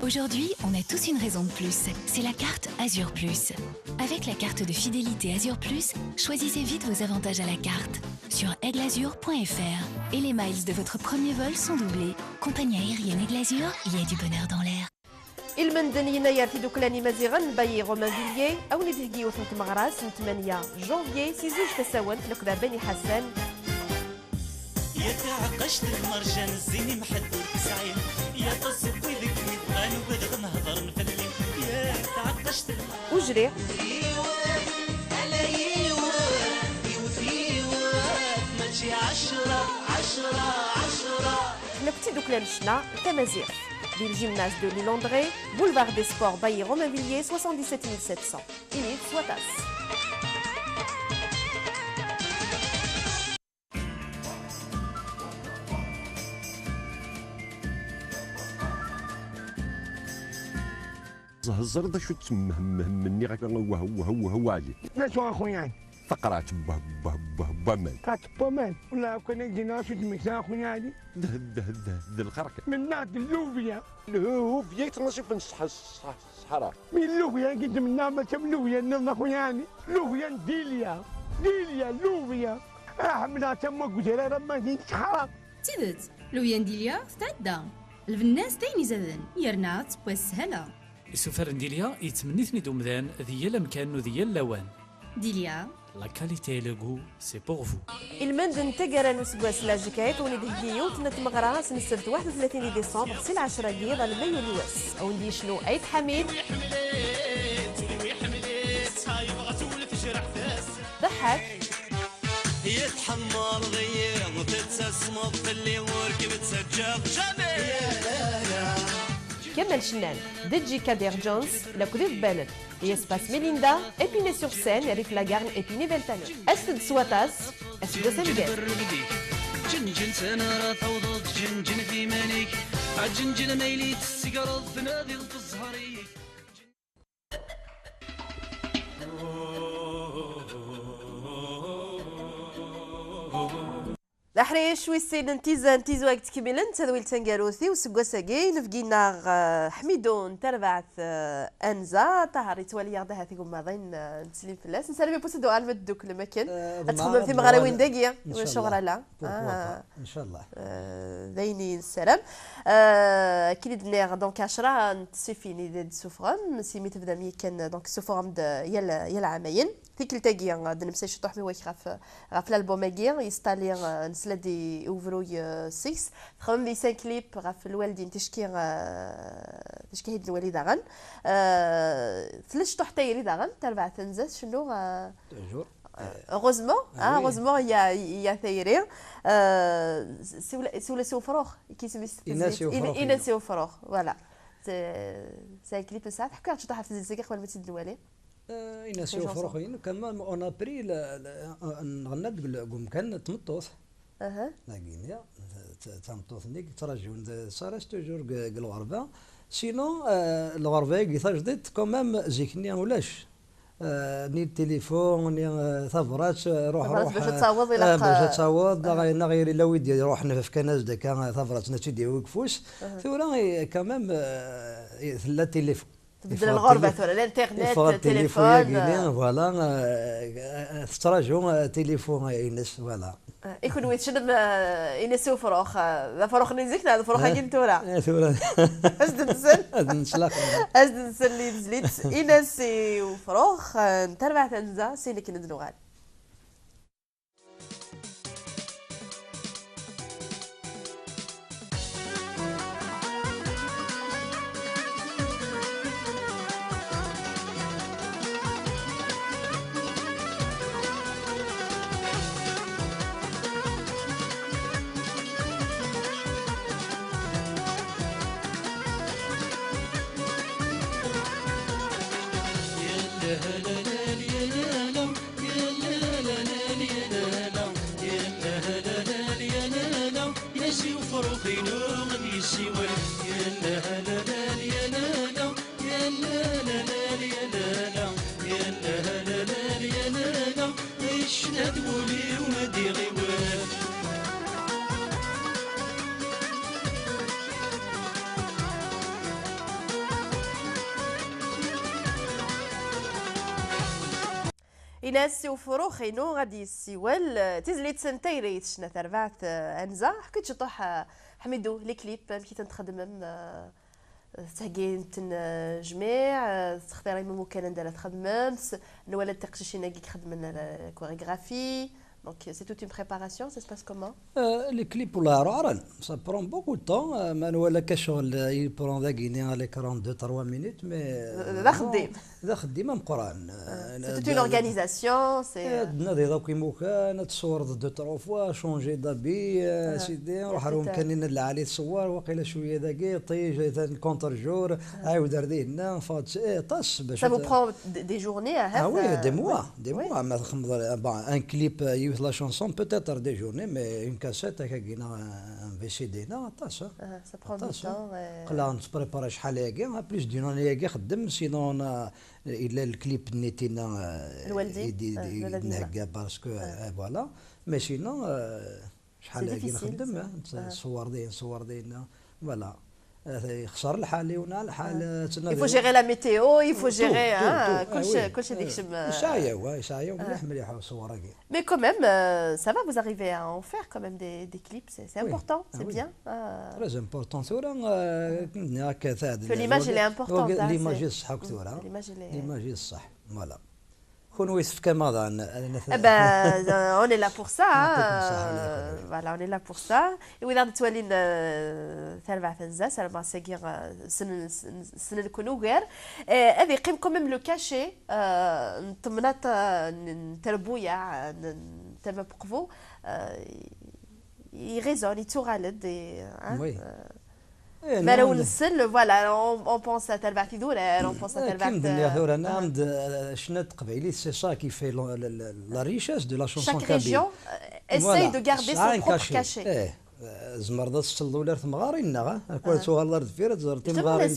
Aujourd'hui, on a tous une raison de plus. C'est la carte Azur Plus. Avec la carte de fidélité Azur Plus, choisissez vite vos avantages à la carte sur aigle azur point F R. Et les miles de votre premier vol sont doublés. Compagnie aérienne Aigle Azur, il y a du bonheur dans l'air. Ilmend n Yennayer, tidukla n Imaziɣen, Bailly Romainvilliers, a wen-id-theggi yiwet n tmeɣra ass n tmanya janvier, si zuǧ tasawent, nekk d Ɛebani Ḥasan. Ya taɛeqqact n lmerjan, zzin imḥedd ur tesɛi. Ya aṭas n wid i kem-yebɣan, ubadɣen hedren fell-i. Ya taɛeqqact n Ujriɣ. Yiwen, ala yiwen, iwet yiwen, mačči ɛecra, ɛecra, ɛecra. Nekk d tidukla n ccna tamaziɣt. Di le gymnase de Lille-André, boulevard des Sports, Bailly Romainvilliers, soixante-dix-sept mille sept cents. Init s waṭas. Ẓẓreḍ acu d-temmehmhem-nni ɣef wah wah wah wah ɛli. D acu a xuya? Taqerɛet wah wah wah waman. Taqerɛet waman. Wala akk kan ay d-yenna acu d-temmekta a xuya ɛli. D d d d lxerq. Mennaɣ-d llubya. Lhubya yettnaṣifen ṣṣeḥra. Mi llubya i d-mennaɣ mačči am llubya nniḍen a xuya ɛli. Llubya n dilya. Dilya llubya. Ḥemmleɣ tamma deg udrar ama d ṣṣeḥra. D tidet, llubya n dilya tetɛedda. Lbenna-s d ayen izaden, yerna tewwa s sshala. Isufar n dilya yettmenni-ten-id umdan di yal amkan u di yal lawan. Dilya. La qualité et le goût, c'est pour vous. Ilmend n taggara n useggas Lazikrayt, wen-id-heggi yiwet n tmeɣra ass n ssebt waḥed u tlatin di décembre si lɛecra n yiḍ alma yuli wass. A wen-d-yecnu Ayt Ḥamid. Ḍeḥḥak. Tḥemmleḍ-iyi, tettasmeḍ fell-i, ur kem-ttaǧǧaɣ jamais. Kamel Cennan, D J Kader Jones, la Clé de Bennett, Espace Melinda, Épinay-sur-Seine, Rif Lagarne, Épinay-Beltane. Aset-d s waṭas, aseggas ameggaru. Ǧenǧen s anara tawḍeḍ, ǧenǧen f iman-ik. Aǧenǧen ma yili tessegreḍ, tnadiḍ f zzher-ik. D aḥric wis sin n tizan tizwag ttkemmilen tadwilt taneggarut i useggas-agi, inebgi-nneɣ, eh, Ḥmidu n terbaɛt, eh, Anza, Ṭaher yettwali-aɣ-d ahat igummaḍin, eh, nettsellim fell-as, nessaram yiwwas ad d-tuɣalem ad tedduklem akken, eh, ad txedmem timeɣriwin dagi, ccɣel ala. Pourquoi pas, inchallah. Eh, d ayen i nessaram. Eh, akken i d-nniɣ, donc, ɛecra n tsufin i d-tessufɣem, si mi tebdam yakan, donc, tessufɣem-d yal, yal ɛamayen. Tikkelt-agi, eh, ad d-nemsal ciṭuḥ mi wak ɣef, ɣef l'album-agi, Yesṭali, eh, nesla-d i, i ubruy, eh, seg-s. Txedmem deg-s un clip ɣef lwaldin ticki, eh, ticki i d-nwali daɣen. Eh, tella ciṭuḥ tayri daɣen, tarbaɛt Anza, tcennu, eh, Heureusement, ah, heureusement, il y a, il y a tayri. Euh, siwel, siwel s ufrux, kif isem-is? Ina si ufrux. Ina si ufrux, voilà. C'est, c'est un clip ça. Teḥkiḍ-aɣ ciṭuḥ ɣef tezlit-agi qbel ma tt-id-nwali. Ina si ufrux, quand même, on a pris le, le, nɣenna-d deg umkan n tmeṭṭut. Dagini, d tameṭṭut-nni i yettraǧun, d- ça reste toujours deg deg lɣerba. Sinon, euh, lɣerba-agi tajdiṭ, quand même, zik-nni ulac. Euh, ni tilifun, ni, euh, tabrat, euh, ruḥ, Tabrat ruḥ, bac ad euh, taweḍ, euh, ilaq, bac ad euh, taweḍ, neɣ, neɣ yella wid iruḥen fkan-as-d akka, euh, tabrat-nni ad tt-id-yawi deg ufus. Tura, eh, quand même, euh, tella tilifun. Tbeddel lɣerba tura, l'internet, téléphone, voilà, euh, tettraǧu, euh, tilifun-ines, voilà. Eh, i kunwi tecnum, eh, Ines i Ufrux, eh, d afrux-nni n zik neɣ d afrux-agi n tura? Eh, tura. Ad s-d-nsel. Ad nsel axir. Ad s-d-nsel i tezlit Ines i Ufrux, eh, n terbaɛt anza, sin akken ad nuɣal. Ines i Ufrux-inu ad d-yessiwel, eh, tizlit n tayri tecna terbaɛt, eh, anza. Ḥku-d ciṭuḥ, eh, Ḥmidu, les clips, amek i ten-txedmem, eh, tettheggim-ten, eh, jmiɛ, eh, tessextirim imukan anda ara txedmem, s- nwala-d tiqcicin-agi i ixedmen la, la chorégraphie. Donc, c'est toute une préparation, ça se passe comment? Euh, les clips, والله راعرن. Ça prend beaucoup de temps. Euh, ma nwala akka ccɣel, euh, il prend dagini à l'écran deux trois minutes, mais, euh, D- d axeddim. D axeddim ameqqran. Euh, c'est toute une organisation, c'est, euh, ad tnadiḍ akk imukan, ad tṣewreḍ deux trois fois, changer d'habit, euh, sidi, ruḥ ar umkan-nni n lɛali tṣewwer, waqila cwiya dagi, ṭij, atan contre-jour, ɛiwed ar dinna, ffeɣ-d, eh, aṭas bac Ça vous prend d- des journées, ah oui, des mois, des mois, ma txedmeḍ, euh, bon, un clip, euh, yiwet la chanson, peut-être des journées, mais une cassette, akkagi, neɣ un V C D, neɣ aṭas, hein. Ça prend du temps. Aql-aɣ nettprépara acḥal-agi, plus d'une année-agi xeddem, sinon, euh, yella le clip-nni tina, euh, Lwaldin? I d- i d- i d-nhegga parce que, euh, voilà. Mais sinon, euh, acḥal-agi nxeddem, hein, nṣewwer din, nṣewwer din, voilà. Euh, yexṣer lḥal, yewna lḥal, euh, Il faut gérer la météo, il faut gérer, hein, كلشي, كلشي ديك شم- يسعيو, يسعيو مليح, مليح الصور-agi. Mais quand même, euh, ça va, vous arrivez à en faire quand même des, des clips, c'est c'est important, c'est bien. Très important. Tura, euh, هكا تاع que l'image, elle est importante, hein, l'image, c'est- صح tura. L'image, elle est- L'image, صح. Voilà. Kunwi tefkam aḍan. Eh ben, euh, on est là pour ça, hein, euh, voilà, on est là pour ça. Et oui, d-ttwalin, euh, terbaɛt anza, ssarameɣ ass-agi, euh, ssnen- ssnen-ken ugar. Eh, ad yeqqim quand même le cachet, euh, n temnaḍt, euh, n n terbuyaɛ, n n tama n Uqbu, euh, il résonne, yettuɣal-d, et, hein, euh, mi ara wen-nsel, voilà, on, on pense à terbaɛt idurar, on pense à terbaɛt, euh, tura, nɛam-d, euh, ccna n teqbaylit, c'est ça qui fait la, la, la, la richesse de la chanson kabyle. Chaque région, euh, essaye de garder son propre cachet. Eh, tzemreḍ ad tettleḍ ula ar temɣarin-nneɣ, eh? Akken ad tuɣaleḍ ar deffir, ad teẓreḍ timɣarin,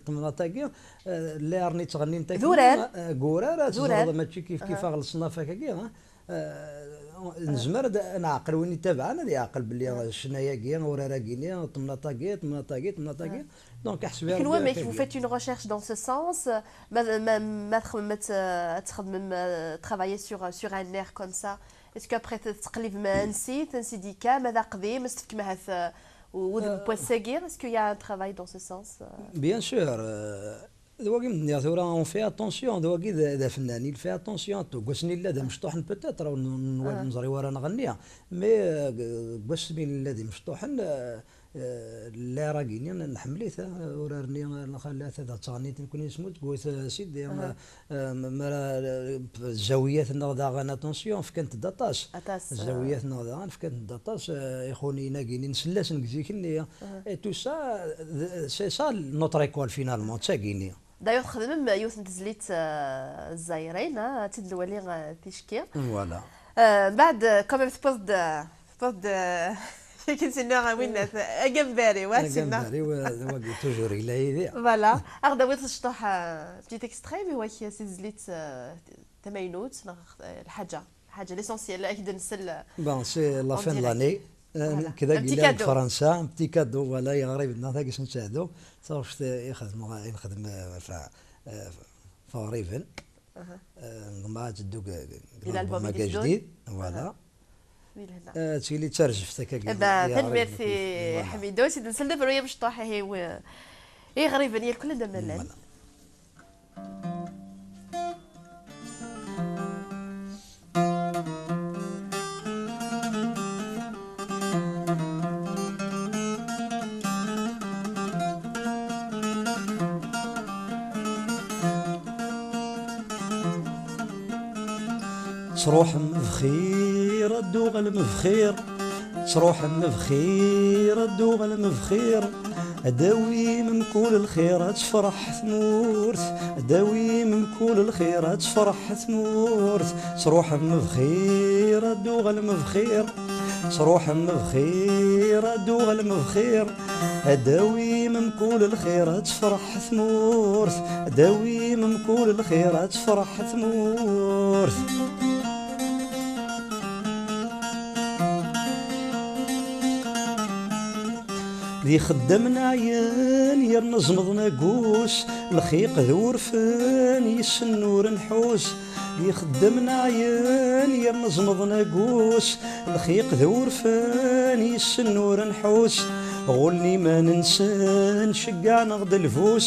temnaḍt-agi, eh, lli arni ttɣennint akken, eh, d urar, ad teẓreḍ mačči kif kif aɣ leṣnaf akkagi, eh? Eh, nezmer ad neɛqel win itabaɛen, ad yeɛqel belli ccna-agi, urar-agi-ni, temnaḍt-agi, temnaḍt-agi, temnaḍt-agi. Donc, ḥseb. Kenwi, mais vous faites une recherche dans ce sens, ma, ma, ma txedmem, euh, ad txedmem, euh, travailler sur, sur un air comme ça, est-ce qu'après tettqellibem ansi, ansi d-yekka, ma d aqdim, ad s-tefkem ahat, euh, udem n wass-agi, est-ce qu'il y a un travail dans ce sens, euh? Bien sûr, euh, d wagi m-d-nniɣ tura, on fait attention, d wagi d, d afennan, il fait attention, deg wasmi yella d amecṭuḥen peut-être, ur n-, n-, neẓri wara nɣenni, mais, euh, deg wasmi yella d imecṭuḥen, euh, euh, l'air-agi-ni nḥemmel-it, euh, urar-nni, euh, nxallat ad ttɣennint nekkni nesmut deg wayt, euh, sidi, euh, euh, m-, mara, euh, zzawiyat-nneɣ daɣen, attention, fkant-d aṭas. Aṭas, euh. Zzawiyat-nneɣ daɣen fkant-d aṭas, euh, ixuniyen-agi-ni nsell-asen deg zik-nni. Et tout ça, euh, c'est ça notre école finalement, d tagi-ni. D'ailleurs, txedmem yiwet n tezlit, euh, zzayrin, ah, ad tt-id-nwali, euh, ticki. Voilà. Euh, بعد، euh, quand même, تفض تفض كنت نوع وين أجنباري واسنا. Agambari, wa, wagi toujours yella yid-i. Voilà. Aɣ-d-awiḍ cṭuḥ, euh, petit extrait, mais ouais, c'est zlit, euh, tamaynut, neɣ, euh, الحاجة الحاجة l'essentiel, ad k-d-nsel. Bon, c'est la fin de l'année. Euh, voilà. Un petit cadeau. Fransa, un petit cadeau, voilà, i ɣrib-nneɣ tagi s nttɛeddu. Taɣect i xedmeɣ, i nxedm, euh, fa, euh, fa ɣriben. Aha. Euh, nḍemmeɛ ad teddu deg, deg l'album ajdid. Voilà. Di lehna. Euh, tili d tarzeft akka. Tanemmirt i Ḥmido, si d-nsel d aberru amecṭuḥ, ihi, i ɣriben, i lkul d amalal. Voilà. Truḥem bxir, ad d-tuɣalem bxir. Truḥem bxir, ad d-tuɣalem bxir. Ad d-tawim mkul lxir, ad tefreḥ tmurt. Ad d-tawim mkul lxir, ad tefreḥ tmurt. Truḥem bxir, ad d-tuɣalem bxir. Truḥem bxir, ad d-tuɣalem bxir. Ad d-tawim mkul lxir, ad tefreḥ tmurt. Ad d-tawim mkul lxir, ad tefreḥ tmurt. D ixeddamen ɛyan yerna zemmḍen agus, lxiq d urfan yes-sen ur nḥus. D ixeddamen ɛyan yerna zemmḍen agus, lxiq d urfan yes-sen ur nḥus. Ɣullen iman-nsen, ceggɛen-aɣ-d lbus.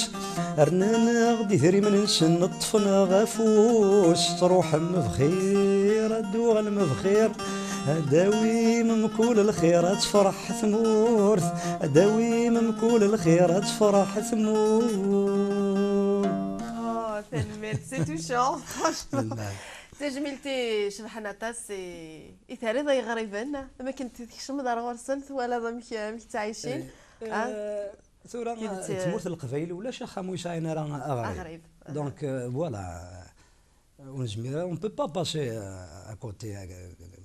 Rnan-aɣ-d idrimen-nsen, ṭṭfen-aɣ afus. Truḥem bxir, ad d-tuɣalem bxir. Ad d-tawim mkul lxir, ad tefreḥ tmurt. Ad d-tawim mkul lxir, ad tefreḥ tmurt. Oh, tanemmirt, c'est touchant, franchement. Tajmilt-ik cebḥen aṭas i, i terriḍ i iɣriben, am akken tkecmeḍ ar ɣur-sen, twalaḍ amek, amek ttɛicin. Eh, ah. Eh, tura, tmurt n Leqbayel ulac axxam ur yesɛin ara aɣrib. Aɣrib. Donc, euh, voilà. Ur nezmir ara, on peut pas passer, euh, à côté, euh,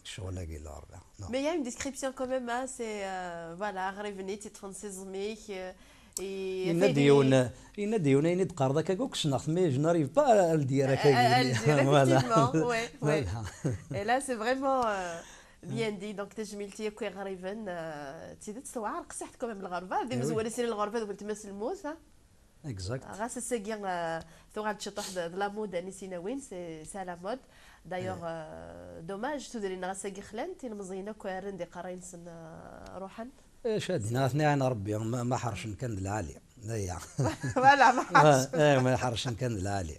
ccɣel-agi n lɣerba. Non. Mais il y a une description quand même, hein, c'est, euh, voilà, aɣrib-nni, tt-iṭṭfen s iẓmi-k, euh, et yenna-d yiwen, yenna-d yiwen ayen i d-teqqareḍ akka akk ssneɣ-t, mais je n'arrive pas à le dire akka. À, à le dire, voilà. Effectivement, ouais, ouais. Voilà. Et là, c'est vraiment, euh, bien dit. Donc, tajmilt-ik akk i iɣriben, euh, d tidet tewɛer, qessiḥet quand même lɣerba, d imezwura i sin lɣerba d weltma-s lmut, hein. Exact. Ɣas ass-agi, euh, tuɣal-d ciṭuḥ d, d la mode, anis inawin, c'est, c'est à la mode. D'ailleurs, euh, dommage, tudrin ɣas agi xlant, ilmeẓyen akk rran-d iqerray-nsen, euh, ruḥen. Eh, cad, nniɣ-asen, ɛin Rebbi, ma, ma ḥercen kan d lɛali. Aya. Voilà, ma ḥercen. Eh, ma ḥercen kan d lɛali.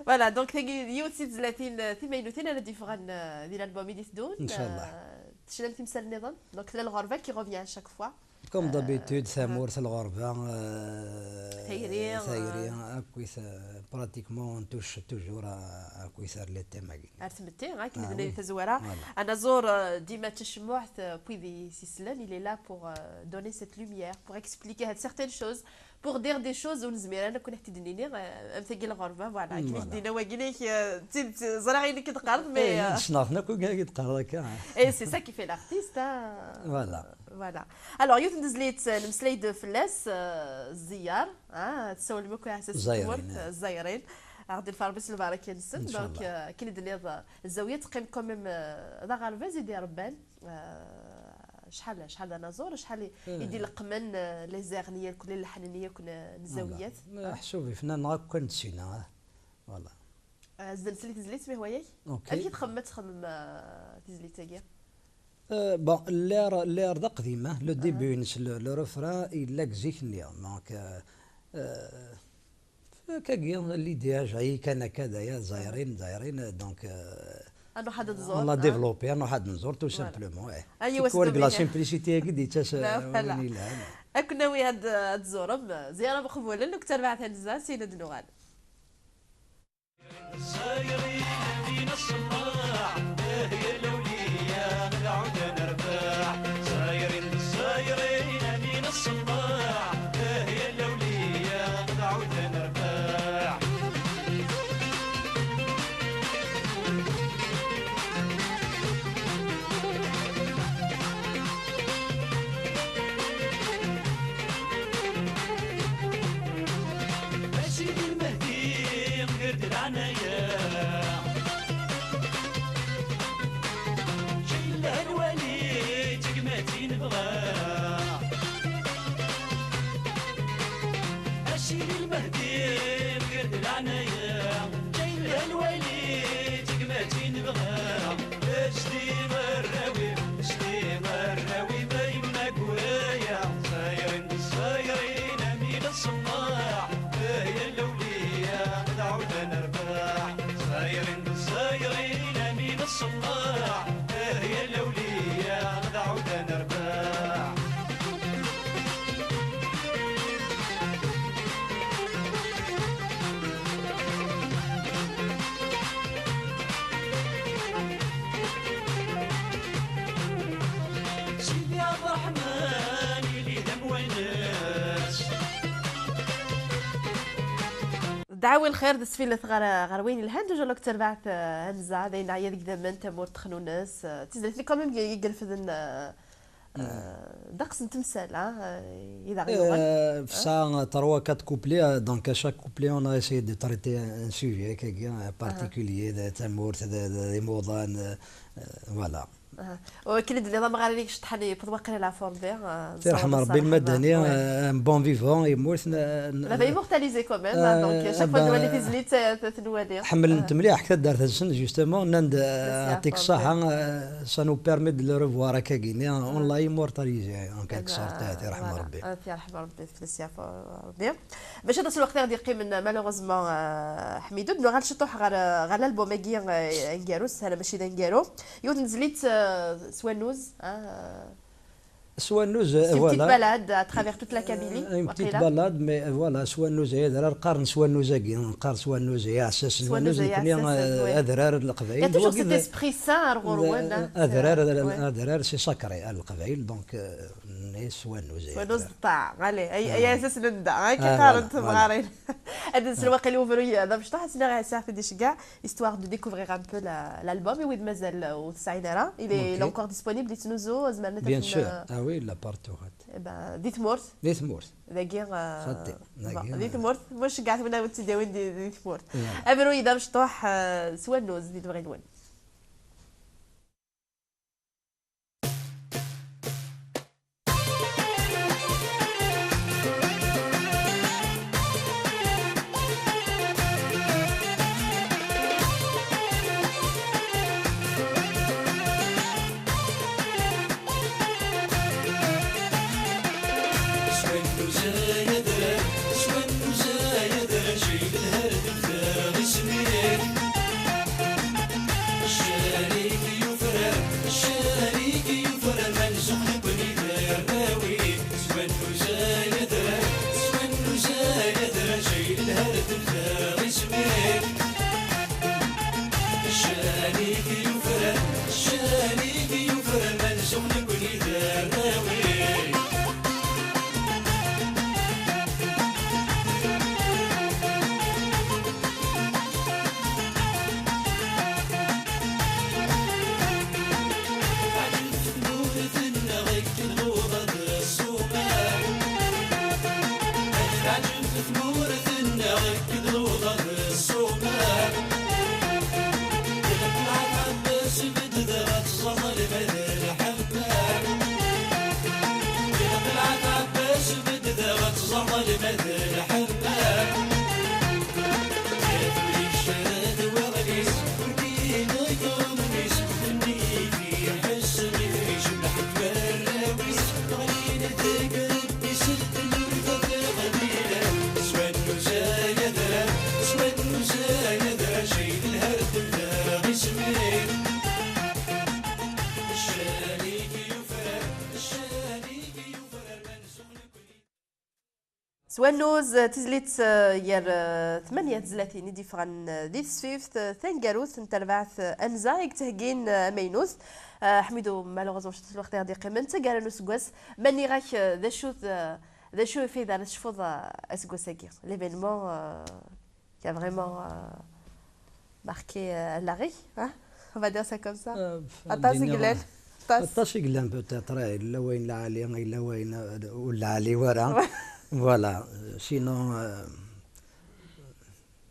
Voilà, donc tagi yiwet si tezlatin, euh, timaynutin ara d-yeffɣen, euh, di l'album i d-iteddun. Inchallah. Euh, tecnam timsal nniḍen. Donc tella lɣerba qui revient à chaque fois. Comme d'habitude, tamurt, lɣerba, euh, tayri, tayri, euh, akkit, euh, pratiquement on touche toujours à, akkit ar les thèmes-agi. Ar tmetti, akken d-nenna di tazwara. Voilà. Anaẓur, euh, dima d tacemmuḥt, euh, n wid i s-isellen, il est là pour, euh, donner cette lumière, pour expliquer certaines choses, pour dire des choses ur nezmir ara ad ken-t-id-nini, euh, am tagi lɣerba, voilà, akken i k-d-yenna wagi-inek, euh, d tidet, ẓriɣ ayen i k-d-teqqareḍ, mais, euh, ssneɣ-ten akk, i k-d-teqqareḍ akka. Et c'est ça qui fait l'artiste, hein. Voilà. Voilà. Alors, yiwet n tezlit, euh, nemmeslay-d fell-as, euh, Ẓẓayrin, ah, tessawlem akk iɛessas n tmurt, euh, Ẓẓayrin. Ad ɣ-d-nefreḥ s lbaraka-nsen. Donc, euh, akken i d-tenniḍ, euh, Zawiya teqqim quand même, euh, d aɣerbaz i d-irebban, euh, acḥal, acḥal d anaẓur, acḥal i, i d-ileqqmen, euh, les airs-nni yakk, les leḥn-nni yakk n, n Zzawiyat. Ḥsub ifnan akk kan d sina, ah. Voilà. Euh, zden sli tizlit, mi hwayay? Ok. Amek i txemmem, ad txemmem, euh, tizlit-agi? Euh, bon, l'air, l'air d aqdim, hein. Le début-ines, le, le refrain, yella deg zik-nni. Donc, euh, euh, akkagi, l'idée, jaillit kan akka, daya, Ẓẓayrin, Ẓẓayrin, donc, euh, on l'a développé, ad nruḥ ad nẓur, tout simplement, eh. Tikwal deg la simplicité-agi d-yettas, euh, win yelhan. Ad ken-nawi ad, ad tẓurem, Ẓẓayrin meqbulen, nekk d tarbaɛt ad nezza, syin ad nuɣal. Ẓẓayrin, amin ṣṣbeḥ, ah ya lawliya, nɛud ad nerbeḥ. Ẓẓayrin, Ẓẓayrin, amin ṣṣbeḥ, ah ya lawliya, nɛud ad nerbeḥ. Dɛawi lxir d sfilet ɣer, ɣer wayen yelhan, toujours lok terbaɛt, eh, anza, d ayen neɛya deg idammen, tamurt, texnunes, eh, d tizlatin quand même i, i irefden, eh, eh, ddeqs n temsal, ah, eh, i d aɣ-yuɣen. Eh, tesɛa trois, quatre couplets, eh, donc à chaque couplet, on a essayé de traiter un sujet, quelqu'un, eh, particulier, d tamurt, d, d, d imuḍan, eh, eh, voilà. Aha. Wakken i d-tenniḍ, amɣar-nni iceṭṭḥen yewweḍ waqila leɛfu Rebbi, ah, tirḥem Rebbi lmadani, ouais, eh, un bon vivant, yemmut, n-, n-, la va immortalisé quand même, ah, donc chaque fois nwali tizlit, eh, t-, t-, nwali. Ḥemmlen-t mliḥ deg taddart-nsen, justement, nnan-d, eh, yeɛṭik ṣṣeḥḥa, eh, ça nous permet de le revoir akkagi-nni, on l'a immortalisé, en quelque sorte, eh, tirḥem Rebbi. Ah, tirḥem Rebbi, fell-as yeɛfu Rebbi. Mačči d ass lweqt i ɣ-d-yeqqimen, malheureusement, eh, Ḥmidu, ad nuɣal ciṭuḥ ɣer, ɣer l'album-agi, eh, aneggaru, s sshala mačči d aneggaru. Yiwet n tezlit, eh, s wannuz, ah, s wannuz, c'est une petite, voilà, balade à travers toute la Kabylie, euh, une petite waqila. Balade, mais, euh, voilà, s wannuz ay adrar, qqaren s wannuz-agi, qqaren s wannuz ay aɛessas n wannuz, nekkni, euh, adrar n leqbayel. Il y a toujours cet esprit saint ar ɣur-wen, hein, adrar, c'est, euh, ouais, adrar, c'est sacré, à leqbayel, donc, euh, s wannuz ay adrar. S wannuz d ṭṭaɛa, allez, ay, ay aɛessas n nnda, hein, ki qqaren temɣarin. Ad nsel waqil i ubruy d amecṭuḥ, ad s-nniɣ i Ɛisa ad t-id-iceggeɛ. Histoire de découvrir un peu la, l'album, et oui, mazal ur t-sɛin ara. Il est, il est encore disponible, yettnuzu, zemren ad t-afen. Bien sûr. Ah oui, la partout. Eh ben, di tmurt. Di tmurt. Dagi, euh, xaṭi, bon, dagi, di tmurt. Muc ceggɛet win ad tt-id-yawin di, di tmurt. Abruy d amecṭuḥ, euh, s wannuz di lebɣi-nwen. S wannuz, eh, tizlit, eh, gar, eh, tmanya tezlatin i d-yeffɣen, eh, di tesfift, eh, taneggarut n terbaɛt, eh, Anza, i yettheggin, eh, amaynut. Eh, Ḥmidu, malheureusement, ciṭuḥ lweqt i ɣ-d-yeqqimen, d taggara n useggas. Ma nniɣ-ak, eh, d acu-t, eh, d acu i d ara tecfuḍ, eh, aseggas-agi? L'événement, eh, qui a vraiment, euh, marqué, euh, l'arrêt, hein? On va dire ça comme ça. Euh, aṭas i yellan. Aṭas. Aṭas i yellan peut-être, eh, yella wayen lɛali, yella wayen, euh, ur lɛali wara. Ouais. Voilà. Euh, sinon, euh,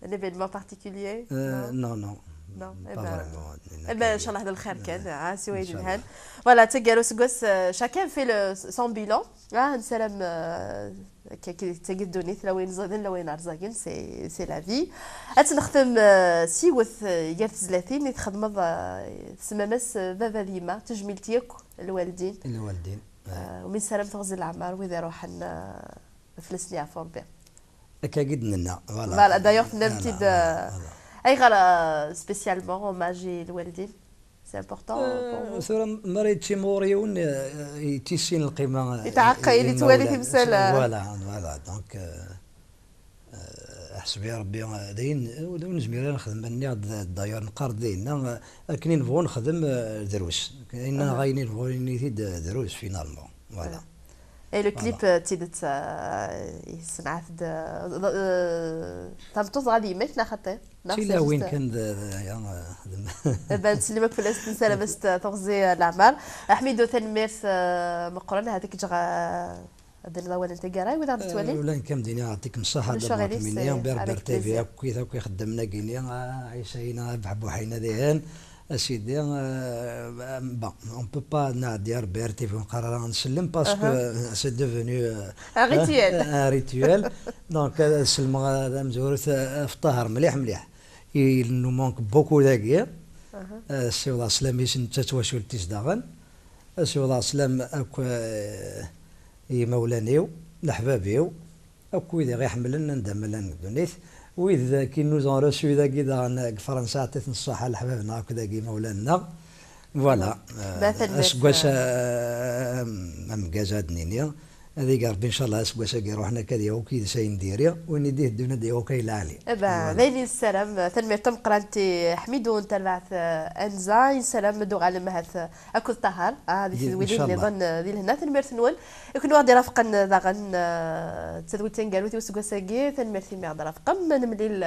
un événement particulier? Euh, non, non. Non, eh ben, pas vraiment. Eh ben, inchallah, d lxir kan, ah, si wayen yelhan. Voilà, d taggara n useggas, euh, chacun fait le, son bilan. Ah, nessaram, euh, Akka, akka, d tagi ddunit, la wayen ẓiden, la wayen rẓagen, c'est, c'est la vie. Ad tt-nextem, euh, s yiwet, euh, gar tezlatin i txedmeḍ, euh, tsemmamt-as, euh, baba d yemma, tajmilt yakk lwaldin. Lwaldin, ouais. Euh, umi nessaram teɣzi n leɛmer, wid iruḥen, euh, fell-asen yeɛfu Rebbi. Akka i d-nenna, voilà. Voilà, d'ailleurs, tennamt-id, voilà, euh, voilà. Ayɣer, euh, spécialement hommage i lwaldin? C'est important pour vous. Tura mi ara yečč imɣur yiwen, eh, yettissin lqima, eh, yetɛeqqel, yettwali timsal. Voilà, voilà. Donc, eh, eh, ḥseb i Rebbi, eh, d ayen ur nezmir ara nexdem, nniɣ-d, d'ailleurs neqqar-d dinna, eh, akken i nebɣu nexdem, eh, drus. Ayen neɣ ayen i nebɣu nini-t-id, eh, drus, finalement. Voilà. Et le clip, euh, d tidet, euh, yessenɛat-d, euh, euh, tameṭṭut dɣa d yemma-k neɣ xaṭi? Neɣ c'est juste, euh, tilawin kan d, d, ya, euh, d... Eh ben, ttsellim akk fell-as, nessaram-as-d teɣzi, euh, leɛmer. Ḥmidu, tanemmirt, euh, meqqren, ha-t-ak ǧǧeɣ, euh, ad d-tiniḍ awal n taggara i wid aɣ-d-yettwalin. Euh, ula nekk am d-iniɣ, yeɛṭikum ṣṣeḥḥa, d acu aɣilif, aḍebbat-nni, c'est Berbère avec T V plaisir. Akkit, akk ixeddmen-agi-nni, ah, Ɛisa-ina, Abeḥbuḥ-ina dihin. A sidi, euh, bon, on peut pas nɛeddi ar B R T V ur neqqar ara nsellem, parce que, euh, c'est devenu, euh, un rituel. Un rituel. Donc, euh, ad sellmeɣ, euh, tamezwarut, euh, ɣef Ṭaher mliḥ, mliḥ. Il nous manque beaucoup dagi. Euh, ssiweḍ-as sslam-is netta d twacult-is daɣen. Ad ssiweḍ-as sslam akk, euh, i yimawlan-iw, leḥbab-iw. Akk wid i ɣ-iḥemmlen anda ma llan deg ddunit, wid qui nous ont reçus dagi daɣen deg Fransa, ɛṭit-ten ṣṣeḥḥa leḥbab-nneɣ akk dagi imawlan-nneɣ. Voilà. Aseggas, euh, ameggaz ad d-nini, ad ig Rebbi ncallah aseggas-agi iruḥen akka ad yawi akk yid-s ayen diri, win i d-iteddun ad yawi akk ay lɛali. Eh ben, d ayen i nessaram. Tanemmirt tameqqrant i Ḥmidu n terbaɛt, euh, Anza, i nessaram ad uɣalem ahat, euh, akked Ṭaher, ah, di tedwilin nniḍen, eh, di lehna. Tanemmirt-nwen. I kunwi aɣ-d-irafqen daɣen, eh, d tadwilt taneggarut i useggas-agi. Tanemmirt imi aɣ-d-trafqem. Ad nemlil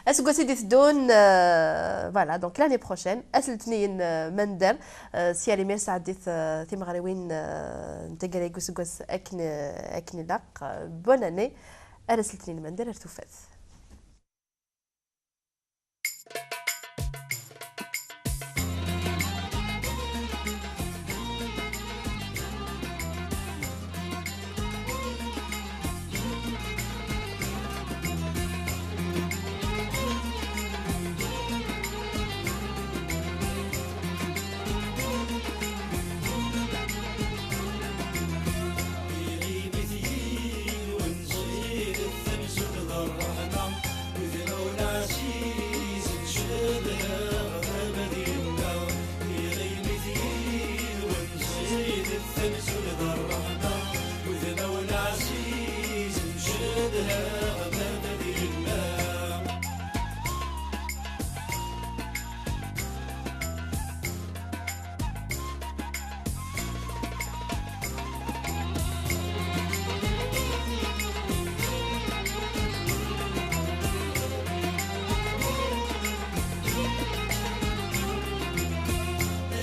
aseggas i d-iteddun, eh, voilà, donc l'année prochaine, ass n letniyen, eh, ma nedder, eh, s yal imir sɛeddit, eh, timeɣriwin, eh, n taggara-agi useggas akken, akken ilaq. Eh, bonne année, ar ass n letniyen ma nedder, ar tufat.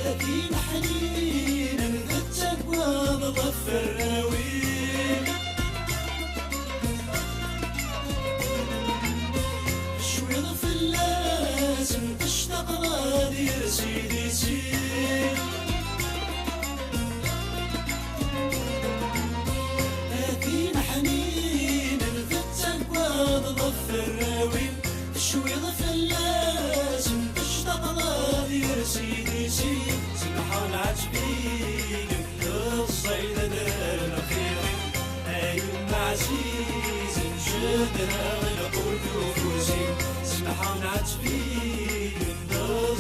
Ad ineḥninen d ttaggaḍ ɣef warraw-im. Cwiɣ fell-asen, tectaqeḍ ad yers idis-im. A tin ḥninen tettaggaḍ ɣef warraw-im, tecwiḍ fell-asen, tectaqeḍ ad yers idis-im. Semḥeɣ lɛeǧb-im, d ṣṣayd ad rreɣ tiri. A yemma ɛzizen, cedhaɣ lqut ufus-im. Semḥeɣ lɛeǧb-im, d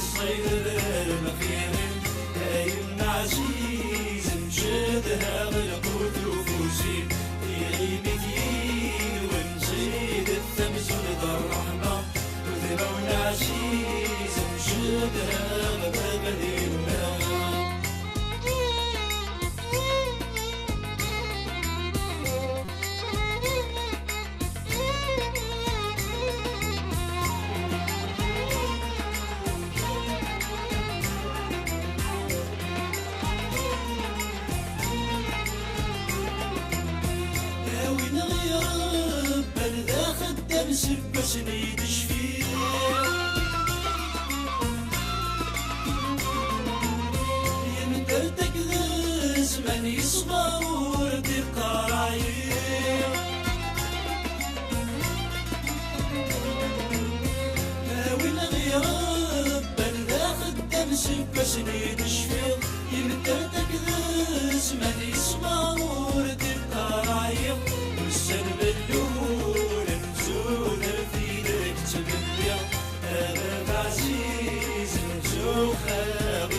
ṣṣayd ad rreɣ tiri. A yemma ɛzizen, cedhaɣ lqut ufus-im. Tiɣimit yid-wen, zidet amzun d ṛṛeḥma. Udmawen ɛzizen, cedhaɣ baba d yemma. A win ɣ-iṛebban d axeddam seg wasmi i d-cfiɣ. Yemdert akked zzman yeṣber ur d-iqqar ɛyiɣ. A win ɣ-iṛebban d axeddam seg wasmi i d-cfiɣ. Yemdert akked zzman yeṣber ur d-iqqar ɛyiɣ. Ussan bellulen, tudert ideg ttmenniɣ. A baba ɛzizen, ttuxaḍ